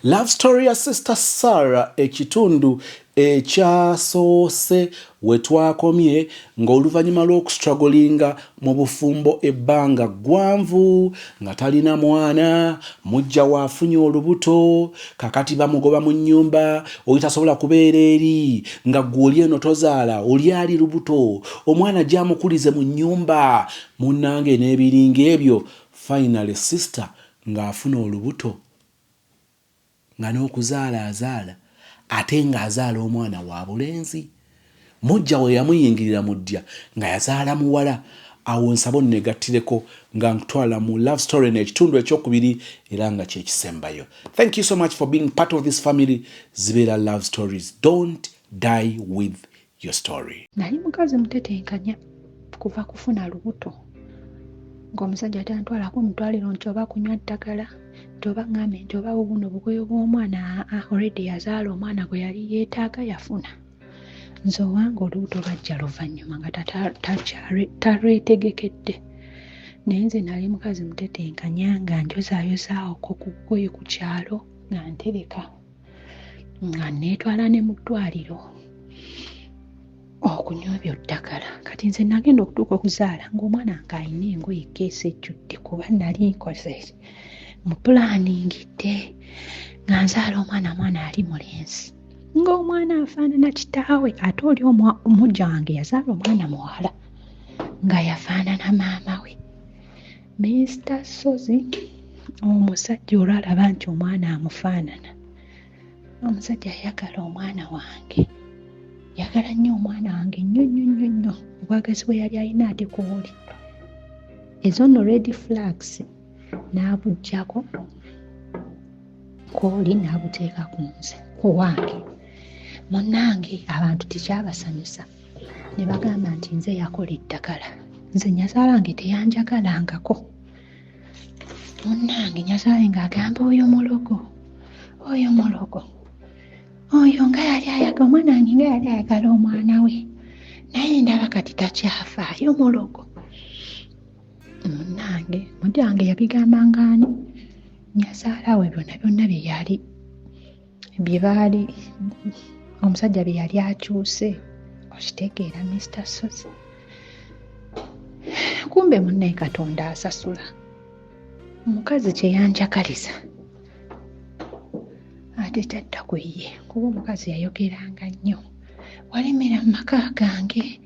Love story ya Sister Sarah, ekitundu ekyasoose we twakomye ng'oluvannyuma lw'okustrugglinga mu bufumbo ebbanga ggwanvu nga talina mwana, muggya we afunye olubuto, kakati bamugoba mu nnyumba, oli tasobola kubeera eri nga ggwe oli eno tozaala, oli ali lubuto, omwana gyamukulize mu nnyumba, munnange n'ebiringa ebyo, finally sister ng'afuna olubuto nga n'okuzaala azaala ate ng'azaala omwana wa bulenzi. Muggya we yamuyingirira mu ddya nga yazaala muwala. Awo nsaba onneegattireko nga nkutwala mu love story eno ekitundu ekyokubiri era nga kye kisembayo. Thank you so much for being part of this family. Zibeera love stories. Don't die with your story. Nali mukazi mutetenkanya kuva kufuna lubuto ng'omusajja tantwalako mu ddwaliro nti oba kunywa ddagala nti oba ŋŋambe nti oba buno bugoye bw'omwana aa already yazaala omwana gwe yali yeetaaga yafuna. Nze owange olubuto lwajja luvannyuma nga talwetegekedde naye nze nali mukazi mutetenkanya nga njozaayozaawoko ku bugoye ku kyalo nga ntereka nga neetwala ne mu ddwaliro okunywa ebyo ddagala. Kati nze nagenda okutuuka okuzaala ng'omwana ng'alina engoye keesi ejjudde kuba nali nkoze mu pulaaningidde nga nzaala omwana mwana ali mulenzi ng'omwana afaanana kitaawe ate oli omujja wange yazaala omwana muwala nga yafaanana maama we. Mister Ssozi omusajja olwalaba nti omwana amufaanana, omusajja yayagala omwana wange, yagala nnyo omwana wange nnyo nnyo nnyo nnyo obwagazi bwe yali alina ate ku oli. Ezo nno red flags n'abuggyako kw'oli n'abuteeka ku nze ku wange. Munnange abantu tekyabasanyusa ne bagamba nti nze yakola eddagala. Nze nnyazaala wange teyanjagalangako. Munnange nnyazaala wange ng'agamba oyo mulogo, oyo mulogo, oyo nga yali ayagala omwana wange nga yali ayagala omwana we naye ndaba kati takyafaayo mulogo. Munnange mujja wange yabigambanga ani? Nnyazaala we byonna byonna bye yali bye baali omusajja bye yali akyuse okitegeera Mister Ssozi. Kumbe munnaye Katonda asasula. Omukazi kye yanjagaliza ate kyadda ku ye kuba omukazi yayogeranga nnyo walemera mu maka gange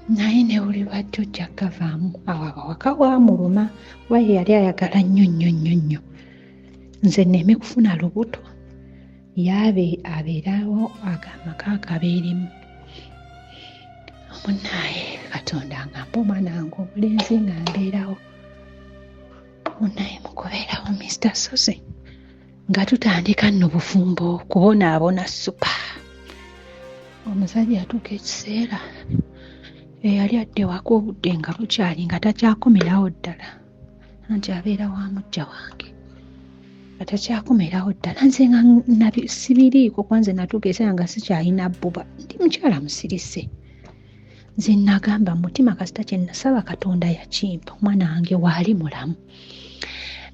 naye ne buli lwajja ojja kukavaamu. Awo awaka waamuluma kuba ye yali ayagala nnyo nnyo nnyo nnyo nze nneme kufuna lubuto yaabe abeerawo amaka agabeeremu. Munnaaye Katonda ng'ampa omwana wange omulenzi nga mbeerawo. Munnaaye mu kubeerawo Mister Ssozi nga tutandika nno bufumbo kubonaabona ssupa. Omusajja atuuka ekiseera eyali adda ewaka obudde nga bukyali nga takyakomerawo ddala anti abeera wa muggya wange nga takyakomerawo ddala nze nga sibiriiko kuba nze natuuka ekiseera nga sikyalina bbuba ndi mukyala musirise. Nze nagamba mu mutima kasita kye nasaba Katonda yakimpa omwana wange waali mulamu.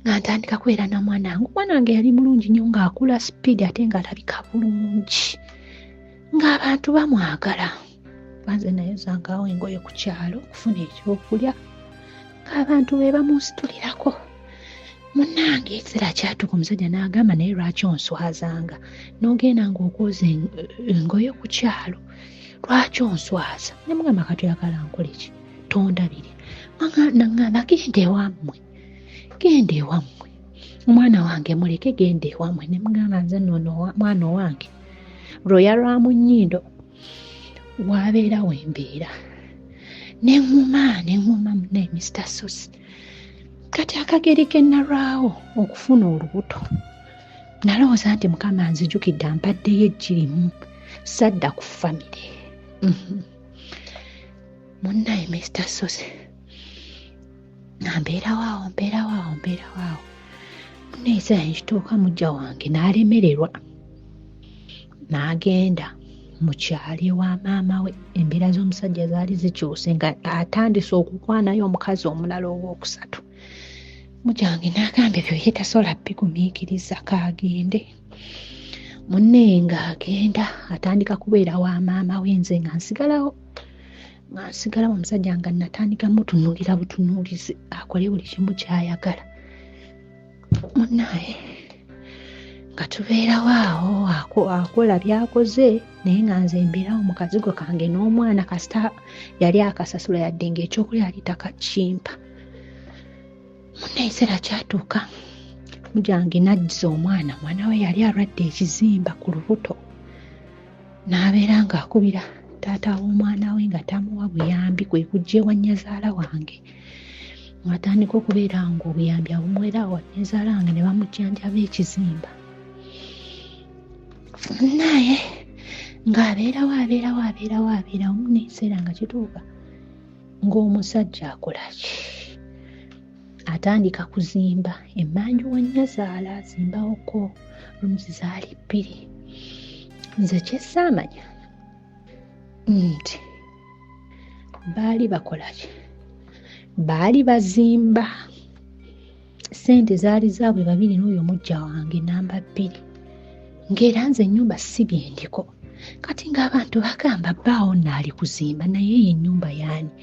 Nga ntandika kubeera na mwana wange, omwana wange yali mulungi nnyo ng'akula sipiidi ate ng'alabika bulungi ng'abantu bamwagala. Kuba nze nayozangawo engoye ku kyalo okufuna ekyokulya ng'abantu be bamunsitulirako. Munnange ekiseera kyatuuka omusajja n'agamba naye lwaki onswazanga n'ogenda ng'okwoza engoye ku kyalo lwaki onswaza? Ne mugamba kati oyagala nkole ki? Tondabire. Nangamba genda ewammwe, genda ewammwe, omwana wange muleke genda ewammwe. Ne mugamba nze nno ono mwana owange lwoya lwa mu nnyindo wabeera wembeera. Ne ŋŋuma, ne ŋŋuma munnaye Mister Ssozi. Kati akageri ke nalwawo okufuna olubuto nalowooza nti Mukama anzijukidde ampaddeyo eggi limu sadda ku famire. Munnaye Mister Ssozi nga mbeerawo awo mbeerawo awo mbeerawo awo munnaye ekiseera ne kituuka muggya wange n'alemererwa n'agenda mu kyalo ewa maama we. Embeera z'omusajja zaali zikyuse nga atandise okukwanayo omukazi omulala owookusatu. Mugyange n'agamba ebyo ye tasobola bigumiikiriza k'agende. Munne ng'agenda atandika kubeera wa maama we nze nga nsigalawo nga nsigalawo omusajja nga natandika mutunuulira butunuulizi akole buli kimu ky'ayagala. Munnaye nga tubeerawo awo akola by'akoze naye nga nze mbeerawo mu kazigo kange n'omwana kasita yali akasasula yadde ng'ekyokulya yali takakimpa. Munna ekiseera kyatuuka mujange n'ajjiza omwana mwana we yali alwadde ekizimba ku lubuto n'abeera ng'akubira taata w'omwana we nga tamuwa buyambi kwe kujja ewa nnyazaala wange ng'atandika okubeera ng'obuyambi abumuwera awa nnyazaala wange ne bamujjanjaba ekizimba naye ng'abeerawo abeerawo abeerawo abeerawo munna ekiseera nga kituuka ng'omusajja akola ki atandika kuzimba emmanju wa nnyazaala azimbawoko rooms zaali bbiri nze kyesaamanya nti baali bakola ki baali bazimba ssente zaali zaabwe babiri n'oyo mujja wange namba bbiri ng'era nze ennyumba si byendiko kati ng'abantu bagamba bbaawo nno ali kuzimba naye eyo ennyumba yaani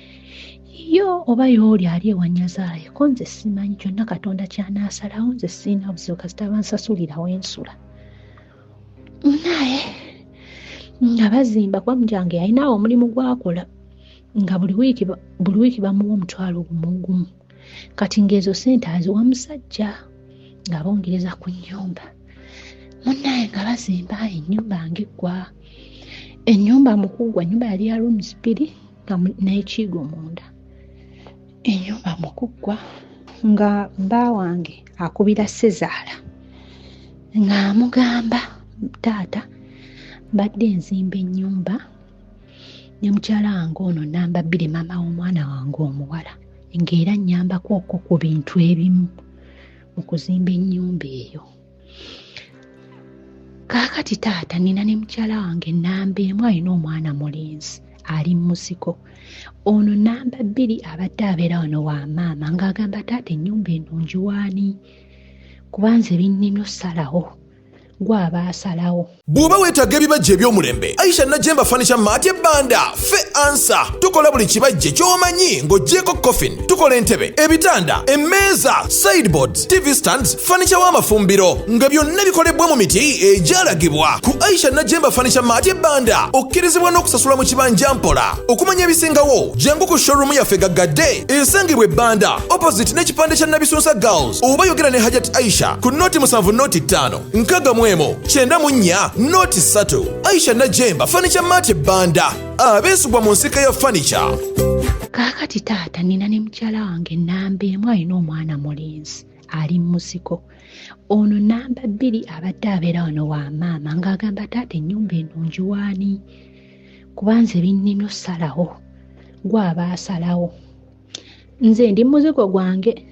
yo oba yooli ali ewa nnyazaala yeko nze simanyi kyonna katonda ky'anaasalawo nze sirina buzibu kasita bansasulira wensula naye nga bazimba kuba mugyange yalina awo omulimu gwakola nga buli wiiki buli wiiki bamuwa omutwalo gumu gumu kati ng'ezo ssente aziwa musajja ng'abongereza ku nnyumba munnaye nga bazimba ennyumba ng'eggwa ennyumba mu kuggwa ennyumba yali ya rooms bbiri nga n'ekiigo munda ennyumba mu kuggwa nga bba wange akubira ssezaala ng'amugamba taata mbadde nzimba ennyumba ne mukyala wange ono namba bbiri maama w'omwana wange omuwala ng'era nnyambako okwo ku bintu ebimu mu kuzimba ennyumba eyo kaakati taata nina ne mukyala wange namba emu alina omwana mulenzi ali mu musiko ono namba bbiri abadde abeera wano wa maama ng'agamba taata ennyumba eno ngiwaani kuba nze binnemye osalawo gwaba asalawo. Bw'oba weetaaga ebibajje eby'omulembe, Aisha Najemba Furniture Mart e Banda ffe ansa. Tukola buli kibajje ky'omanyi ng'oggyeeko coffin. Tukola entebe, ebitanda, emmeeza, sideboards, TV stands, furniture w'amafumbiro nga byonna bikolebbwa mu miti egyalagibwa. Ku Aisha Najemba Furniture Mart e Banda okkirizibwa n'okusasula mu kibanja mpola. Okumanya ebisingawo, jangu ku showroom yaffe gaggadde esangibwa e Banda opposite n'ekipande kya Nabisunsa Girls oba yogera ne Hajat Aisha ku noti 7 noti 5 61 94 noti 3. Aisha Najemba Furniture Mart e Banda, abeesigwa mu nsika ya furniture. Kaakati taata nina ne mukyala wange namba emu alina omwana mulenzi ali mu musiko ono namba bbiri abadde abeera wano wa maama ng'agamba taata ennyumba eno ngiwaani kuba nze binnemye osalawo gwaba asalawo nze ndi muzigo gwange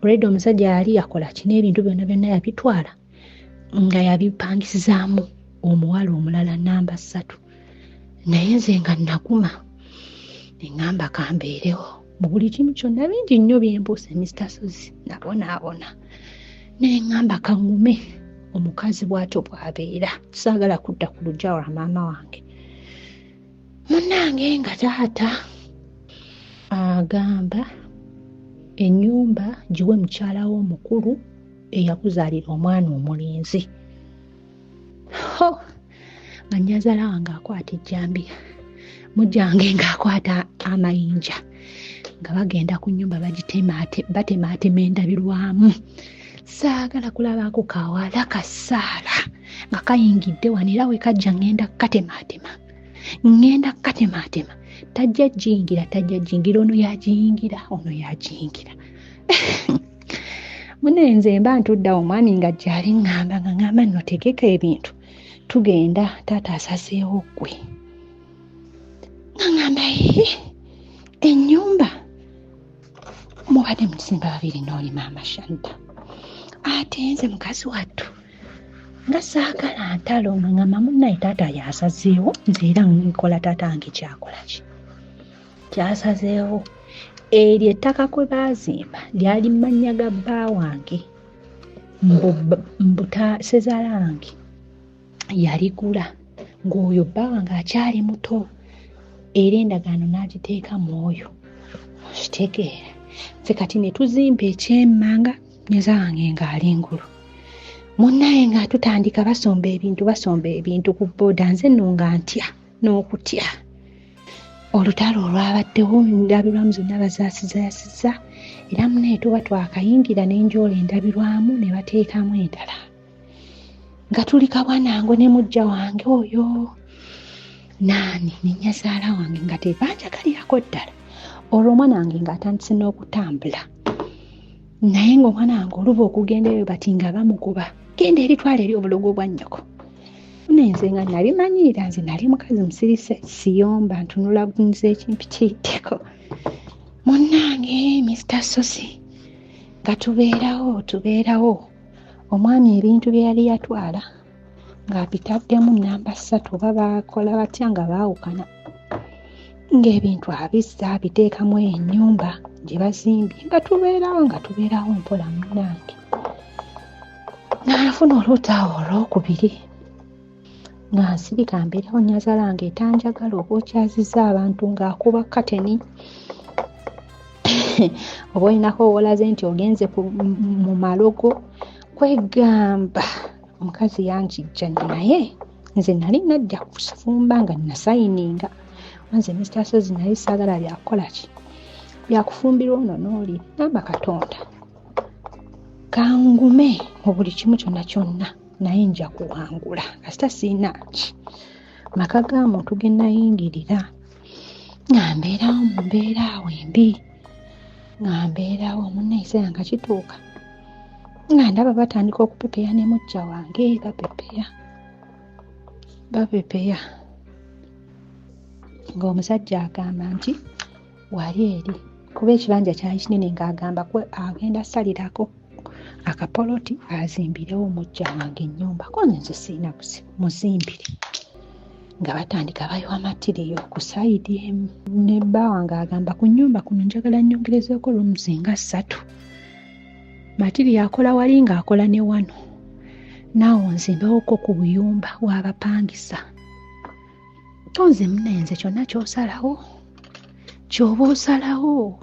olwedde omusajja yali yakola ki n'ebintu byonna byonna yabitwala nga yabipangisizaamu omuwala omulala namba ssatu naye nze nga naguma neŋŋamba kambeerewo mu buli kimu kyonna bingi nnyo byembuuse Mister Sozi nabonaabona naye ŋŋamba kaŋŋume omukazi bw'atyo bw'abeera saagala kudda ku luggya lwa maama wange munnange nga taata agamba ennyumba giwe mukyala wo omukulu eyakuzaalira omwana omulenzi ho nga nnyazaala wange akwata ejjambiya mujjange ng'akwata amayinja nga bagenda ku nnyumba batemaatema endabirwamu saagala kulabako kawala kasaala nga kayingidde wano era we kajja ŋŋenda kukatemaatema ŋŋenda kukatemaatema tajja jiyingira tajja jiyingira ono yagiyingira ono yagiyingira mune nze mba ntuddawo omwami nga gyali ŋŋamba nga ŋŋamba nno tegeka ebintu tugenda taata asazeewo ggwe nga ŋŋamba ee ennyumba mubadde mukisimba babiri n'oli maama Shanta ate nze mukazi wattu nga saagala ntalo nga ŋŋamba munnaye taata yasazeewo nze era nkola taata wange kyakola ki kyasazeewo. Eryo ettaka kwe baazimba lyali mu mannya ga bba wange mbu ssezaala wange yaligula ng'oyo bba wange akyali muto era endagaano n'agiteeka mu oyo okitegeera ffe kati ne tuzimba ekyemmanga nnyeza wange ng'ali ngulu munnaye nga tutandika basomba ebintu basomba ebintu ku bbooda nze nno nga ntya n'okutya olutalo olwabaddewo endabirwamu zonna bazaasizayasiza era munaye tuba twakayingira n'enjoola endabirwamu ne bateekamu endala nga tuli kabwanango ne mujja wange oyo naani ne nnyazaala wange nga tebanjagalirako ddala olwo omwana wange ng'atandise n'okutambula naye ng'omwana wange oluba okugenda eyo bati nga bamugoba genda eri twala eri obulogo bwa nnyoko naye nze nga nabimanyiira nze nali mukazi musirise siyomba ntunula nze ekimpitiddeko munnange Mr Sosi nga tubeerawo tubeerawo omwami ebintu bye yali yatwala ng'abitaddemu nnamba ssatu oba baakola batya nga baawukana ng'ebintu abizza abiteekamu ennyumba gye bazimbye nga tubeerawo nga tubeerawo mpola munnange Nafuna olubuto awo olwokubiri nga nsirika mbeerawo nnyazaala wange etanjagala oba okyazizza abantu ng'akuba kateni oba olinako wolaze nti ogenze mu malogo kwegamba omukazi yankijjanya naye nze nali najja kufumba nga nasayininga nze Mister Sozi naye saagala byakukola ki byakufumbirwa ono n'oli namba Katonda kangume mu buli kimu kyonna kyonna naye nja kuwangula kasita sirina ki maka ga muntu ge nayingirira nga mbeerawo mu mbeera awo embi nga mbeerawo munnaye nga kituuka nga ndaba batandika okupepeya ne mujja wange bapepeya bapepeya ng'omusajja agamba nti wali eri kuba ekibanja kyali kinene ng'agamba agenda salirako akapoloti azimbirewo mujja wange ennyumba ko nze nze sirina buzibu muzimbire nga batandika bayiwa matiriyo ku sayidi emu ne bba wange agamba ku nnyumba kuno njagala nnyongerezeeko rooms nga ssatu matiriyo akola wali ng'akola ne wano naawe onzimbewoko ku buyumba bw'abapangisa tonze munenze kyonna kyosalawo kyoba osalawo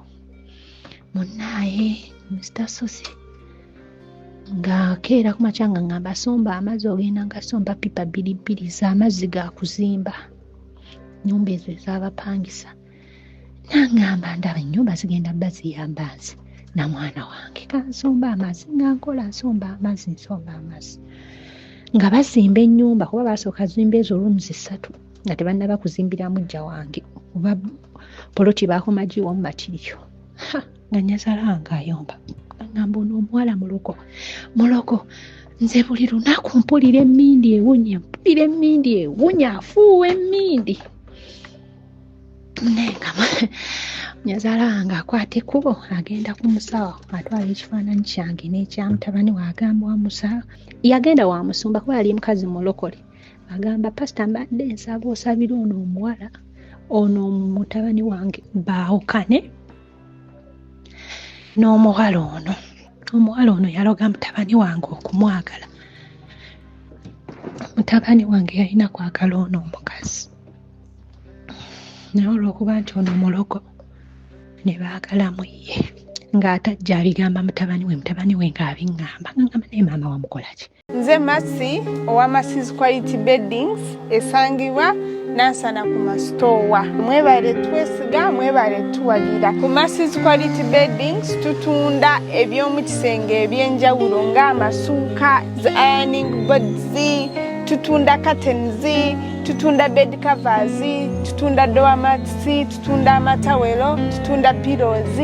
munaaye Mr Sosi ng'akeera ku makya nga ngamba somba amazzi ogenda nga somba pipa bbiri bbiri z'amazzi ga kuzimba nyumba ezo ez'abapangisa nangamba ndaba ennyumba zigenda bba ziyamba nze na mwana wange kansomba amazzi nga nkola nsomba amazzi nsomba amazzi nga bazimba ennyumba kuba basooka zimba ezo rooms ssatu nga tebannaba kuzimbira mujja wange kuba poloti baakoma giwamu matiriyo nga nyazaala wange ayomba ngamba ono omuwala mulogo mulogo nze buli lunaku mpulira emmindi ewunya mpulira emmindi ewunya afuuwa emmindi naye nga nyazaala wange akwata ekkubo agenda ku musawo atwala ekifaananyi kyange n'ekya mutabani we agamba wa musawo yagenda wa musumba kuba yali mukazi mulokole agamba pasita mbadde nsaba osabire ono omuwala ono mutabani wange baawukane n'omuwala ono omuwala ono yaloga mutabani wange okumwagala mutabani wange yalina kwagala ono omukazi naye olwokuba nti ono mulogo ne baagalamu ye ng'atajja abigamba mutabani we mutabani we ng'abiŋŋamba nga ngamba naye maama wamukola ki Nze Mercy owa Mercy's Quality Beddings esangibwa Nansana ku masitoowa. Mwebale twesiga, mwebale tuwagira. Ku Mercy's Quality Beddings tutunda eby'omu kisenge eby'enjawulo ng'amasuuka, zi ironing boards, tutunda curtains, tutunda bed covers, tutunda doormats, tutunda amatawelo, tutunda pillows,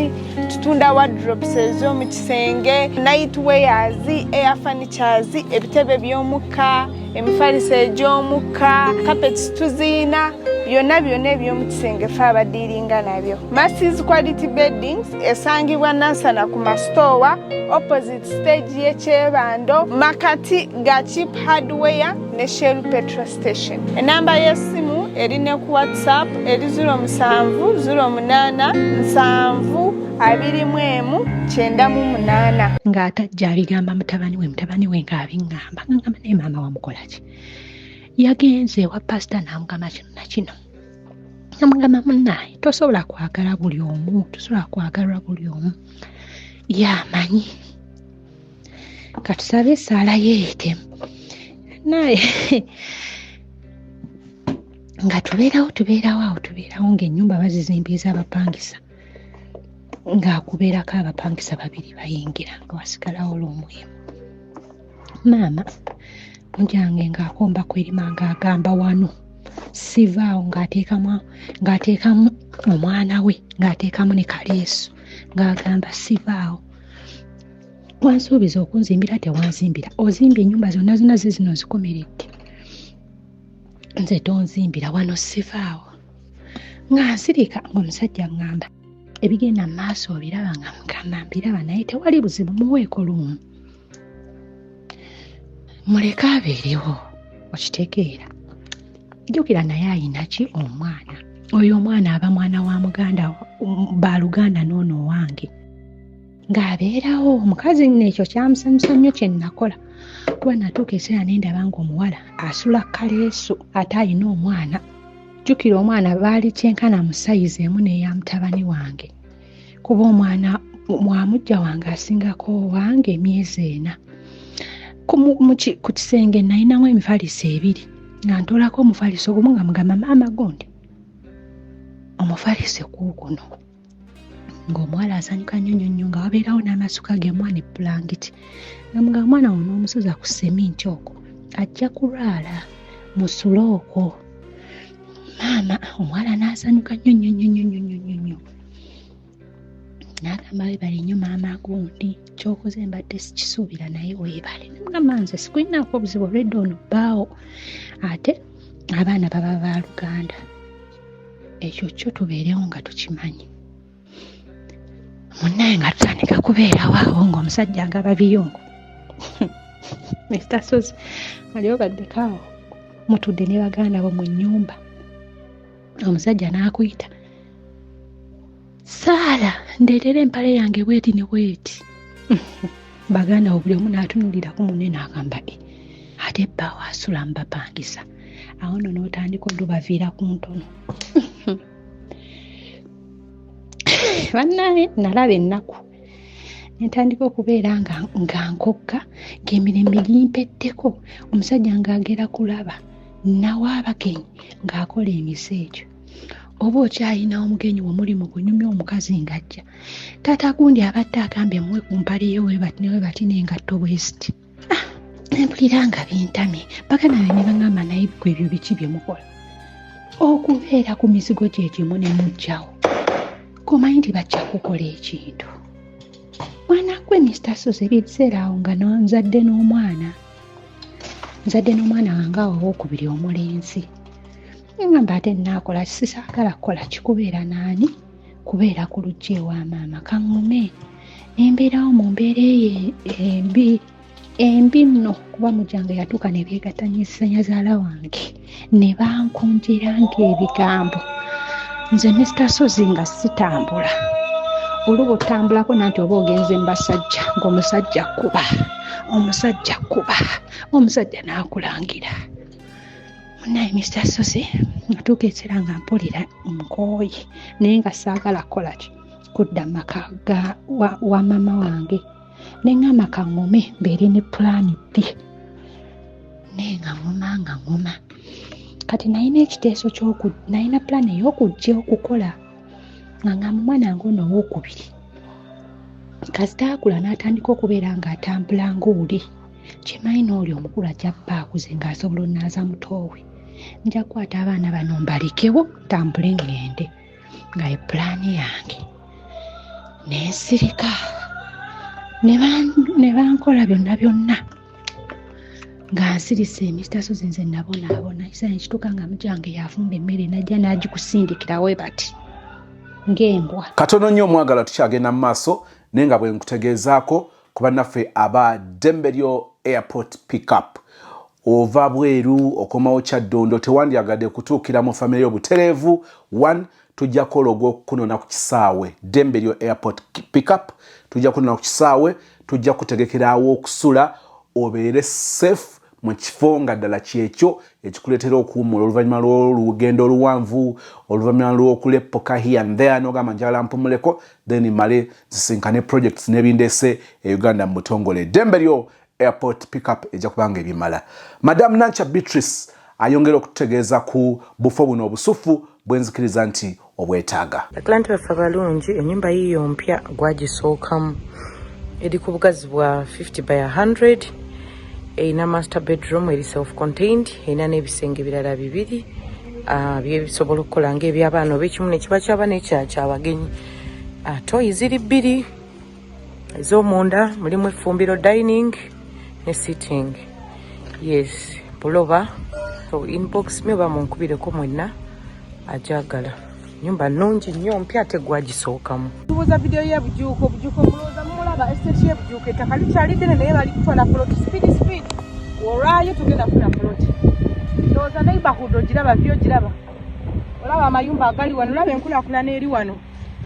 tutunda wardrobes ez'omu kisenge, night wears, air furnitures, ebitebe by'omukka, emifaliso egy'omukka, carpets tuziina, byonna byonna eby'omu kisenge fe abadiiringa nabyo. Mercy's Quality Beddings esangibwa Nansana ku masitoowa opposite stage y'e Kyebando, makati ga Cheap Hardware ne Shell Petrol Station. Enamba y'essimu eri ne ku WhatsApp eri 07 08 7 21 98. Ng'atajja abigamba mutabani we, mutabani we ng'abiŋŋamba, nga ngamba naye maama wamukola ki? Yagenze ewa pasita n'amugamba kino na kino. Namugamba munnaaye tosobola kwagala buli omu, tosobola kwagalwa buli omu. Ye amanyi. Katusabe essaala ye eyitemu. Naye nga tubeerawo tubeerawo awo tubeerawo ng'ennyumba bazizimbiza abapangisa ng'akubeerako abapangisa babiri bayingira nga wasigalawo luumu emu. Maama mujange ng'akomba kwerima ng'agamba wano sivaawo ng'ateekamu ng'ateekamu omwana we ng'ateekamu ne kaleesu ng'agamba sivaawo. Wansuubiza okunzimbira tewanzimbira, ozimbye ennyumba zonna zonna ziizino nzikomeredde, nze tonzimbira wano sivaawo. Nga nsirika ng'omusajja aŋŋamba ebigenda mu maaso obiraba, nga mugamba mbiraba naye tewali buzibu, muweeko lumu muleke abeerewo, okitegeera. Jjukira naye ayina ki omwana oyo, omwana aba mwana wa muganda baluganda n'ono owange ng'abeerawo. Omukazi nno ekyo kyamusanyusa nnyo kye nnakola, kuba natuuka ekiseera ne ndaba ng'omuwala asula kaleesu ate alina omwana. Jjukira omwana baali kyenkana mu sayizi emu n'eya mutabani wange, kuba omwana wa muggya wange asingako owange emyezi ena. Ku kisenge nalinamu emifaliso ebiri, nga ntoolako omufaliso gumu nga mugamba maama gundi omufaliso guuguno. Ng'omuwala asanyuka nnyo nnyo nnyo, nga wabeerawo n'amasuka ge mwana eppulangiti, nga mugamba mwana wo n'omusuza ku seminti okwo ajja kulwala musule okwo. Maama omuwala n'asanyuka nnyo nnyo nnyo nnyo nnyo nnyo nnyo, n'agamba weebale nnyo maama gundi, ky'okoze mbadde sikisuubira naye weebale. Namugamba nze sikulinaako obuzibu, olwedda ono bbaawo ate abaana baba ba luganda, ekyo kyo tubeerewo nga tukimanyi. Munnaye nga tutandika kubeerawo awo ng'omusajja agaba biyungu. Mister Sozi ali obaddeko awo mutudde ne baganda bo mu nnyumba, omusajja n'akuyita, Saala ndeetera empale yange bweti ne bweti. Baganda bo buli omu n'atunuulirako munne n'agamba e ate bbaawo asula mubapangisa. Awo nno n'otandika olubaviira ku ntono. Bannange nalaba ennaku ne ntandika okubeera nga nkogga ng'emirembe gimpeddeko, omusajja ng'agera kulaba nawa abagenyi ng'akola emize egyo. Oba okyalina omugenyi wo muli mu kunyumya omukazi ng'ajja, taata gundi abadde agambye muwe ku mpale ye webati ne webati n'engatto bwe ziti. Mpulira nga bintamye. Baganda be ne baŋŋamba naye ggwe ebyo biki bye mukola? Okubeera ku mizigo gye gimu ne muggyawo k'omanyi nti bajja kukola ekintu. Mwana gwe Mister Sozi ebiseera awo nga nzadde n'omwana, nzadde n'omwana wange awo owookubiri omulenzi. Ŋŋamba ate nnaakola ki? Sisaagala kukola ki? Kubeera n'ani? Kubeera ku luggya ewa maama. Kaŋŋume ne mbeerawo mu mbeera eyo embi embi nno, kuba mujjange yatuuka ne beegatta nnyazaala wange ne bankunjira ng'ebigambo. Nze Mister Sozi nga sitambula, oluba otambulako nanti oba ogenze mu basajja ng'omusajja kkuba, omusajja kkuba, omusajja n'akulangira. Munnaye Mister Sozi natuuka ekiseera nga mpulira nkooye naye nga saagala kukola ki, kudda mu maka ga wa maama wange. Ne ŋŋamba kaŋŋume mbeere ne pulaani B, naye nga ŋŋuma nga ŋŋuma. Kati nalina ekiteeso ky'oku, nalina pulaani ey'okujja okukola nga ŋŋamba omwana wange ono owookubiri kasita akula n'atandika okubeera ng'atambula ng'oli, kyemanyi n'oli omukulu ajja bba akuze ng'asobola onaaza muto we, nja kukwata abaana bano mbalekewo ntambule ŋŋende, nga ye pulaani yange. Ne nsirika ne bankola byonna byonna nga nsirise. Mister Sozi nze nabonaabona, ekiseera ne kituuka nga mugyange yafumba emmere n'ajja n'agikusindikira we bati ng'embwa. Katono nnyo omwagalwa, tukyagenda mu maaso naye nga bwe nkutegeezaako ku bannaffe aba Ddembe Lyo Airport Pickup. Ova bweru okomawo Kyaddondo, tewandyagadde kutuukira mu famire y'obutereevu. One, tujja kukola ogw'okukunona ku kisaawe Ddembe Lyo Airport Pickup. Tujja kunona ku kisaawe, tujja kutegekera aw'okusula obeere safe mu kifo nga ddala kyekyo ekikuleetera okuwummula oluvannyuma lw'olugendo oluwanvu, oluvannyuma lw'okuleppoka here and there, n'ogamba njagala mpumuleko, then male zisinkane projects n'ebindeese e Uganda mu butongole. Ddembe Lyo Airport Pickup ejja kubanga ebimala. Madam Nancha Beatrice ayongera okututegeeza ku bufo buno obusufu bwenzikiriza nti obwetaaga. Baklanti baffe abalungi, ennyumba yiiyo mpya gwagisookamu, eri ku bugazi bwa 50 by 100, erina master bedroom eri self contained, erina n'ebisenge birala bibiri byebisobola okukola ngaebyabaana oba ekimu nekiba kyaba nekyakyabagenyi. Toyi ziri bbiri ez'omunda, mulimu effumbiro, dining ne sitting. Yes, buloba, so inbox me oba munkubireko mwenna ajagala. Nyumba nnungi nnyo mpya ate gwagisookamu. Tubuuza vidiyo y'ebujuuko. Obujuuko mulowooza mumulaba, estate y'ebujuuko, ettaka likyali ddene naye bali kutwala poloti speed speed. Olwayo tugenda kufuna poloti. Ndowooza neighborhood ogiraba, vyo ogiraba, olaba amayumba agali wano, olaba enkulaakulana eri wano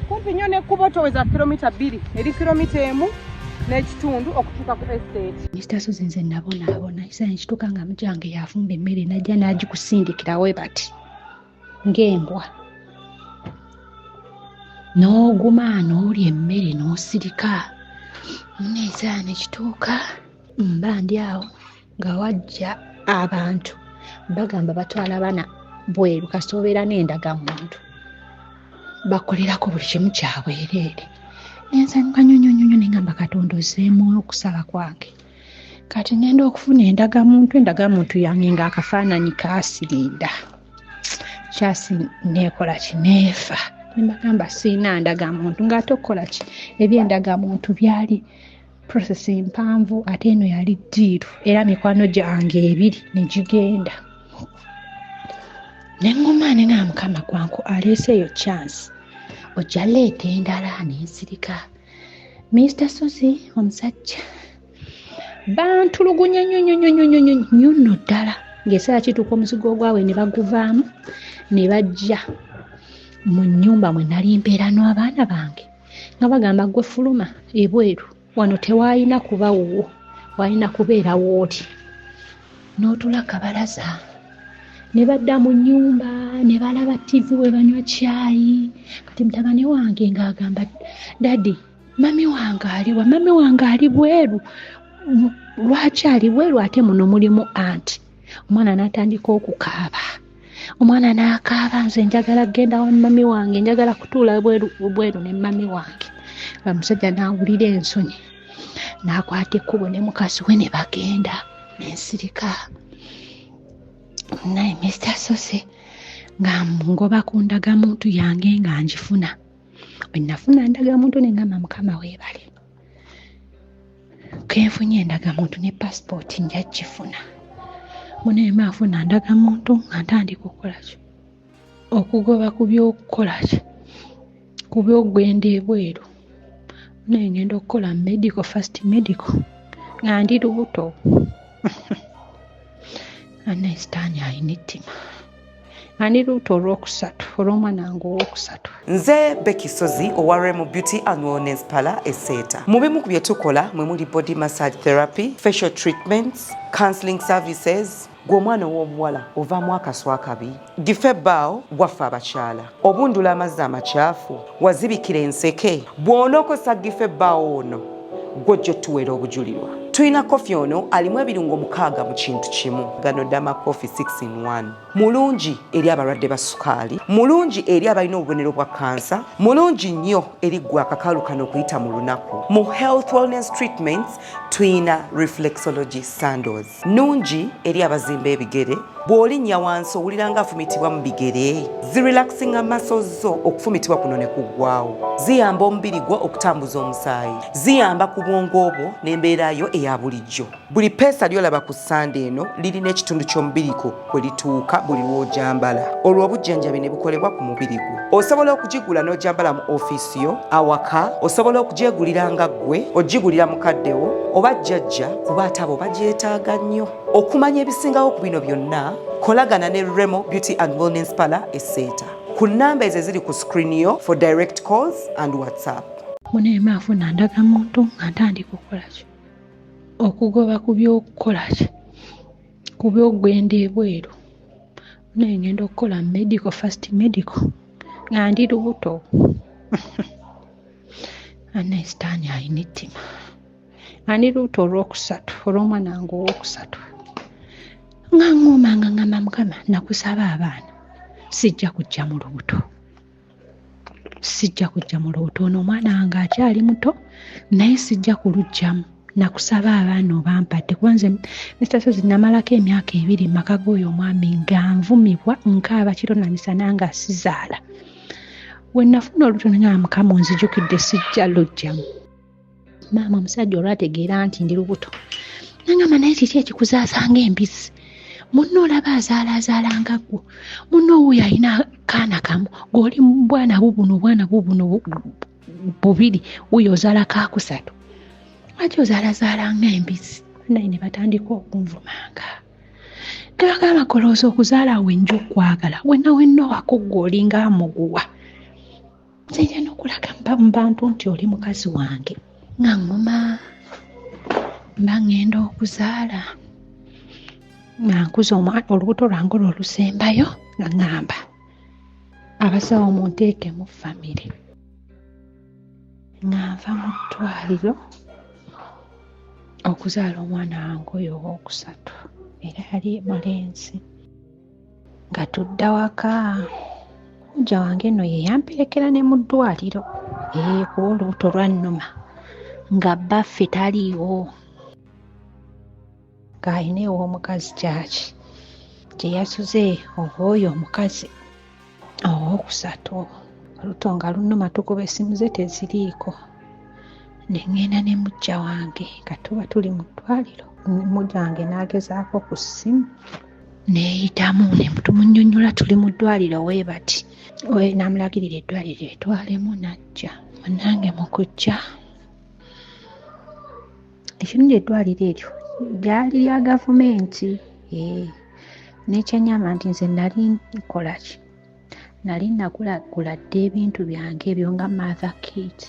kumpi nnyo n'ekkubo, toweza kilomita 2, eri kilomita 1.5 okutuuka ku estate. Mr Sozi, nze nabonaabona. Ekiseera nekituuka nga mujange yafumba emmere, najja n'agikusindikira we bati ng'embwa, n'oguma n'olya emmere n'osirika. Muneekiseera nekituuka mba ndi awo nga wajja abantu bagamba batwala baana bweru, kasita obeera n'endagamuntu bakolerako buli kimu kyabwereere. Nensanyuka nnyo nnyo nnyo, nengamba Katonda ozzeemu okusaba kwange. Kati ngenda okufuna endagamuntu, endagamuntu yange ng'akafaananyi kaasirinda kyasi, neekola ki, neefa. Nembagamba siina ndagamuntu, ng'ate okukola ki, ebyendagamuntu byali process mpanvu, ate eno yali ddiiru, era mikwano gyange ebiri ne gigenda. Neŋŋuma nenga Mukama gwanku aleese eyo chance, ojja leeta endala. Nensirika. Mr Sozi, omusajja bantulugunya nnyo nnyo nnyo nnyo nnyo nnyo nno ddala, ng'esaala kituuka omuzigo ogwabwe ne baguvaamu ne bajja mu nnyumba mwe nali mbeera n'abaana bange, nga bagamba gwe fuluma ebweru wano, tewalina kuba wuwo, walina kubeera wooti n'otula kabalaza. Ne badda mu nnyumba ne balaba ttivi bwe banywa caayi. Kati mutabani wange ng'agamba, "Daddy, mummy wange aliwa? Mummy wange ali bweru. Lwaki ali bweru ate muno mulimu anti?" Omwana n'atandika okukaaba, omwana n'akaaba, "Nze njagala kugenda wa mummy wange, njagala kutuula bweru bweru ne mummy wange." Omusajja n'awulira ensonyi n'akwata ekkubo ne mukazi we ne bagenda, nensirika. Naye Mr Sose nga ngoba ku ndagamuntu yange nga ngifuna. Bwe nafuna ndagamuntu ne ngamba Mukama weebale, kenfunye endagamuntu ne pasipooti nja gifuna. Muneema afuna ndagamuntu nga ntandika okukola ki, okugoba ku byokukola ki, ku byokugenda ebweru. Naye ngenda okukola medical, first medical, nga ndi lubuto. Anaye sitaani alina ettima. Nga ndi lubuto olwokusatu, olw'omwana wange owokusatu. Nze Becky Sozi owa Remo Beauty and Wellness Parlour Eseeta. Mu bimu ku bye tukola mwe muli body massage therapy, facial treatments, counseling services. Gwe omwana ow'obuwala ovaamu akaswa akabi, gife ebbaawo gwaffe abakyala, obundula amazzi amakyafu, wazibikira enseke, bw'onookozesa gife ebbaawo ono gwojja otuweera obujulirwa. Tulina kofi ono alimu ebirungo 6 mu kintu kimu, gano Dama Coffee 6 in 1. Mulungi eri abalwadde ba sukaali, mulungi eri abalina obubonero bwa kansa, mulungi nnyo eri ggwe akakalu kano okuyita mu lunaku. Mu health wellness treatments tuyina reflexology sandals, nungi eri abazimba ebigere. Bw'olinnya wansi owulira nga afumitibwa mu bigere, zirelaxinga muscles zo, okufumitibwa kuno ne kuggwawo. Ziyamba omubiri gwo okutambuza omusaayi, ziyamba ku bwongo bwo n'embeera yo eya bulijjo. Buli peesa lyolaba ku sande eno lirina ekitundu ky'omubiri gwo kwe lituuka buli lw'ojambala, olwo obujjanjabi ne bukolebwa ku mubiri gwo. Osobola okugigula n'ojambala mu ofiisi yo, awaka, osobola okugyegulira nga ggwe, ogigulira mukaddewo oba jjajja, kuba ate abo bagyetaaga nnyo. Okumanya ebisingawo ku bino byonna, kolagana ne Remo Beauty and Wellness Parlour e Seeta ku nnamba ezo eziri ku screen yo for direct calls and WhatsApp. Muneema afuna ndagamuntu nga ntandika okukola ki? Okugoba ku by'okukola ki? Ku by'okugenda ebweru. Naye ngenda okukola medical, first medical nga ndi lubuto. Annaye sitaani alina ettima. Nga ndi lubuto olwokusatu, olw'omwana wange owokusatu. Nga ŋŋuma nga ŋŋamba Mukama nakusaba abaana sijja kujja mu lubuto. Sijja kujja mu lubuto ono omwana wange akyali muto naye sijja kuluggyamu. Nakusaba abaana obampadde kuba nze Mister Sozi namalako emyaka ebiri mu maka g'oyo omwami nga nvumibwa nkaaba kiro na misana nga sizaala. We nafuna olubuto ne ŋŋamba Mukama onzijukidde sijja luggyamu. Maama omusajja olwategeera nti ndi lubuto nangamba naye kiki ekikuzaasa ng'embizzi munno olaba azaalaazaala nga ggwo munno wuuyo alina kaana kamu gw'oli bwana bubuno obwana bubuno bubiri wuuyo ozaala kakusatu lwaki ozaalazaala ng'embizzi naye ne batandika okunvumanga ne bagamba kolowooza okuzaala wenja okwagala wenna wenna owako ggwe olinga amuguwa nze nja n'okulaga mu bantu nti oli mukazi wange nga ŋŋuma mba ŋŋenda okuzaala nga nkuza olubuto lwange olwo olusembayo nga ŋŋamba abasawo munteekemu famire nga nva mu ddwaliro okuzaala omwana wange oyo owookusatu era yali mulenzi. Nga tudda waka mujja wange nno ye yamperekera ne mu ddwaliro ee kuba olubuto lwannuma nga bbaffe taliiwo ng'alina ew'omukazi kyaki gye yasuze oba oyo omukazi owookusatu olubuto nga lunnuma tukuba essimu ze teziriiko ne ŋŋenda ne muggya wange nga tuba tuli mu ddwaliro muggya wange n'agezaako ku ssimu neeyitamu ne tumunyonnyola tuli mu ddwaliro weebati n'amulagirira eddwaliro etwalemu n'ajja munnange mu kujja ekirungi eddwaliro eryo lyali lya gavumenti ee n'ekyannyamba nti nze nali nkola ki nali nagulagula dda ebintu byange ebyo nga mother kit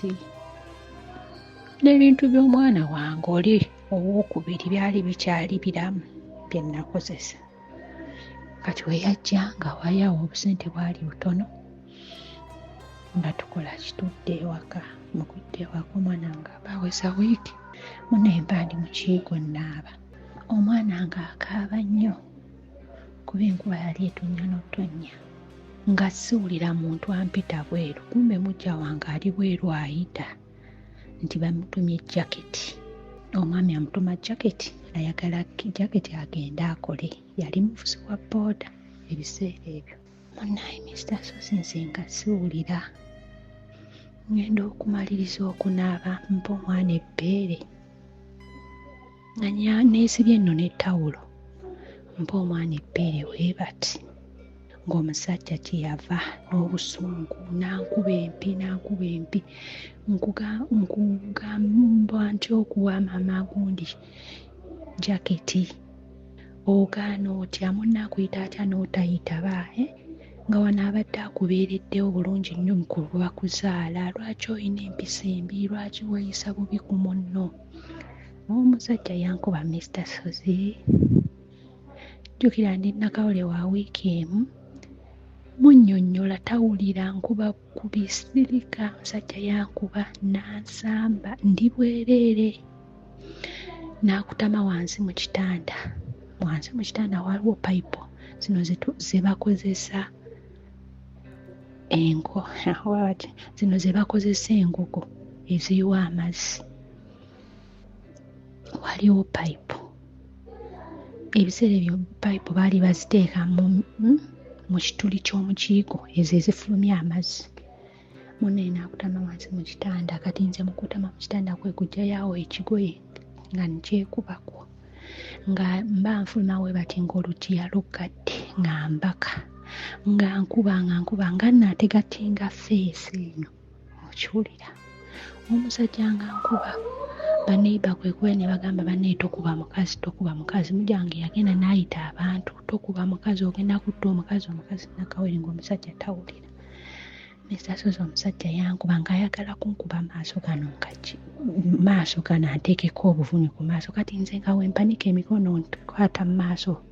n'ebintu by'omwana wange oli owokubiri byali bikyali biramu bye nakozesa kati we yajja nga wali awo obusente bwali butono nga tukola kitudde ewaka mu kudda ewaka omwana nga baweza wiiki munaye mba ndi mu kiyigo nnaaba omwana nga akaaba nnyo kuba enkuba yali etonnya n'otonnya nga siwulira muntu ampita bweru kumbe mujja wange ali bweru ayita nti bamutumye jaketi omwami amutuma jaketi ayagala jaketi agende akole yali muvuzi wa booda ebiseera ebyo munaye Mister Sozi nze nga siwulira ngenda okumaliriza okunaaba mpa omwana ebbeere nga neesibye nno n'ettawulo mpa omwana ebbeere weebati ng'omusajja kye yava n'obusungu n'ankuba empi n'ankuba empi nkugamba ntya okuwa maama gundi jaketi ogaana otya munno akuyita atya n'otayitaba eh? Nga wano abadde akubeereddewo bulungi nnyo mu kuba kuzaala lwaki olina empisa embi lwaki weeyisa bubi ku munno omusajja yankuba Mister Sozi jjukira ndi nakawule wa wiiki emu munnyonnyola tawulira nkuba bukubi sirika omusajja yankuba n'ansamba ndi bwereere n'akutama wansi mu kitanda wansi mu kitanda waliwo payipu zino ze bakozesa enko zino ze bakozesa enkoko eziyiwa amazzi waliwo payipu ebiseera ebyo payipu baali baziteeka mu kituli ky'omukiiko ezo ezifulumya amazzi munne n'akutama wansi mu kitanda kati nze mu kutama mu kitanda kwe kuggyayo awo ekigoye nga nkyekubako nga mba nfuluma we bati ng'oluggi yaluggadde nga mbaka nga nkuba nga nkuba nga naategatinga feesi eno okiwulira omusajja nga nkuba Baneiba kwe kuba ne bagamba bannaye tokuba mukazi, tokuba mukazi. Mujja wange yagenda n'ayita abantu, tokuba mukazi, ogenda kutta omukazi, omukazi nakawere ng'omusajja tawulira. Mr. Sozi omusajja yankuba ng'ayagala kunkuba maaso gano nkaki maaso gano anteekeko obuvunyu ku maaso. Kati nze nga wempanika emikono nkwata mu maaso,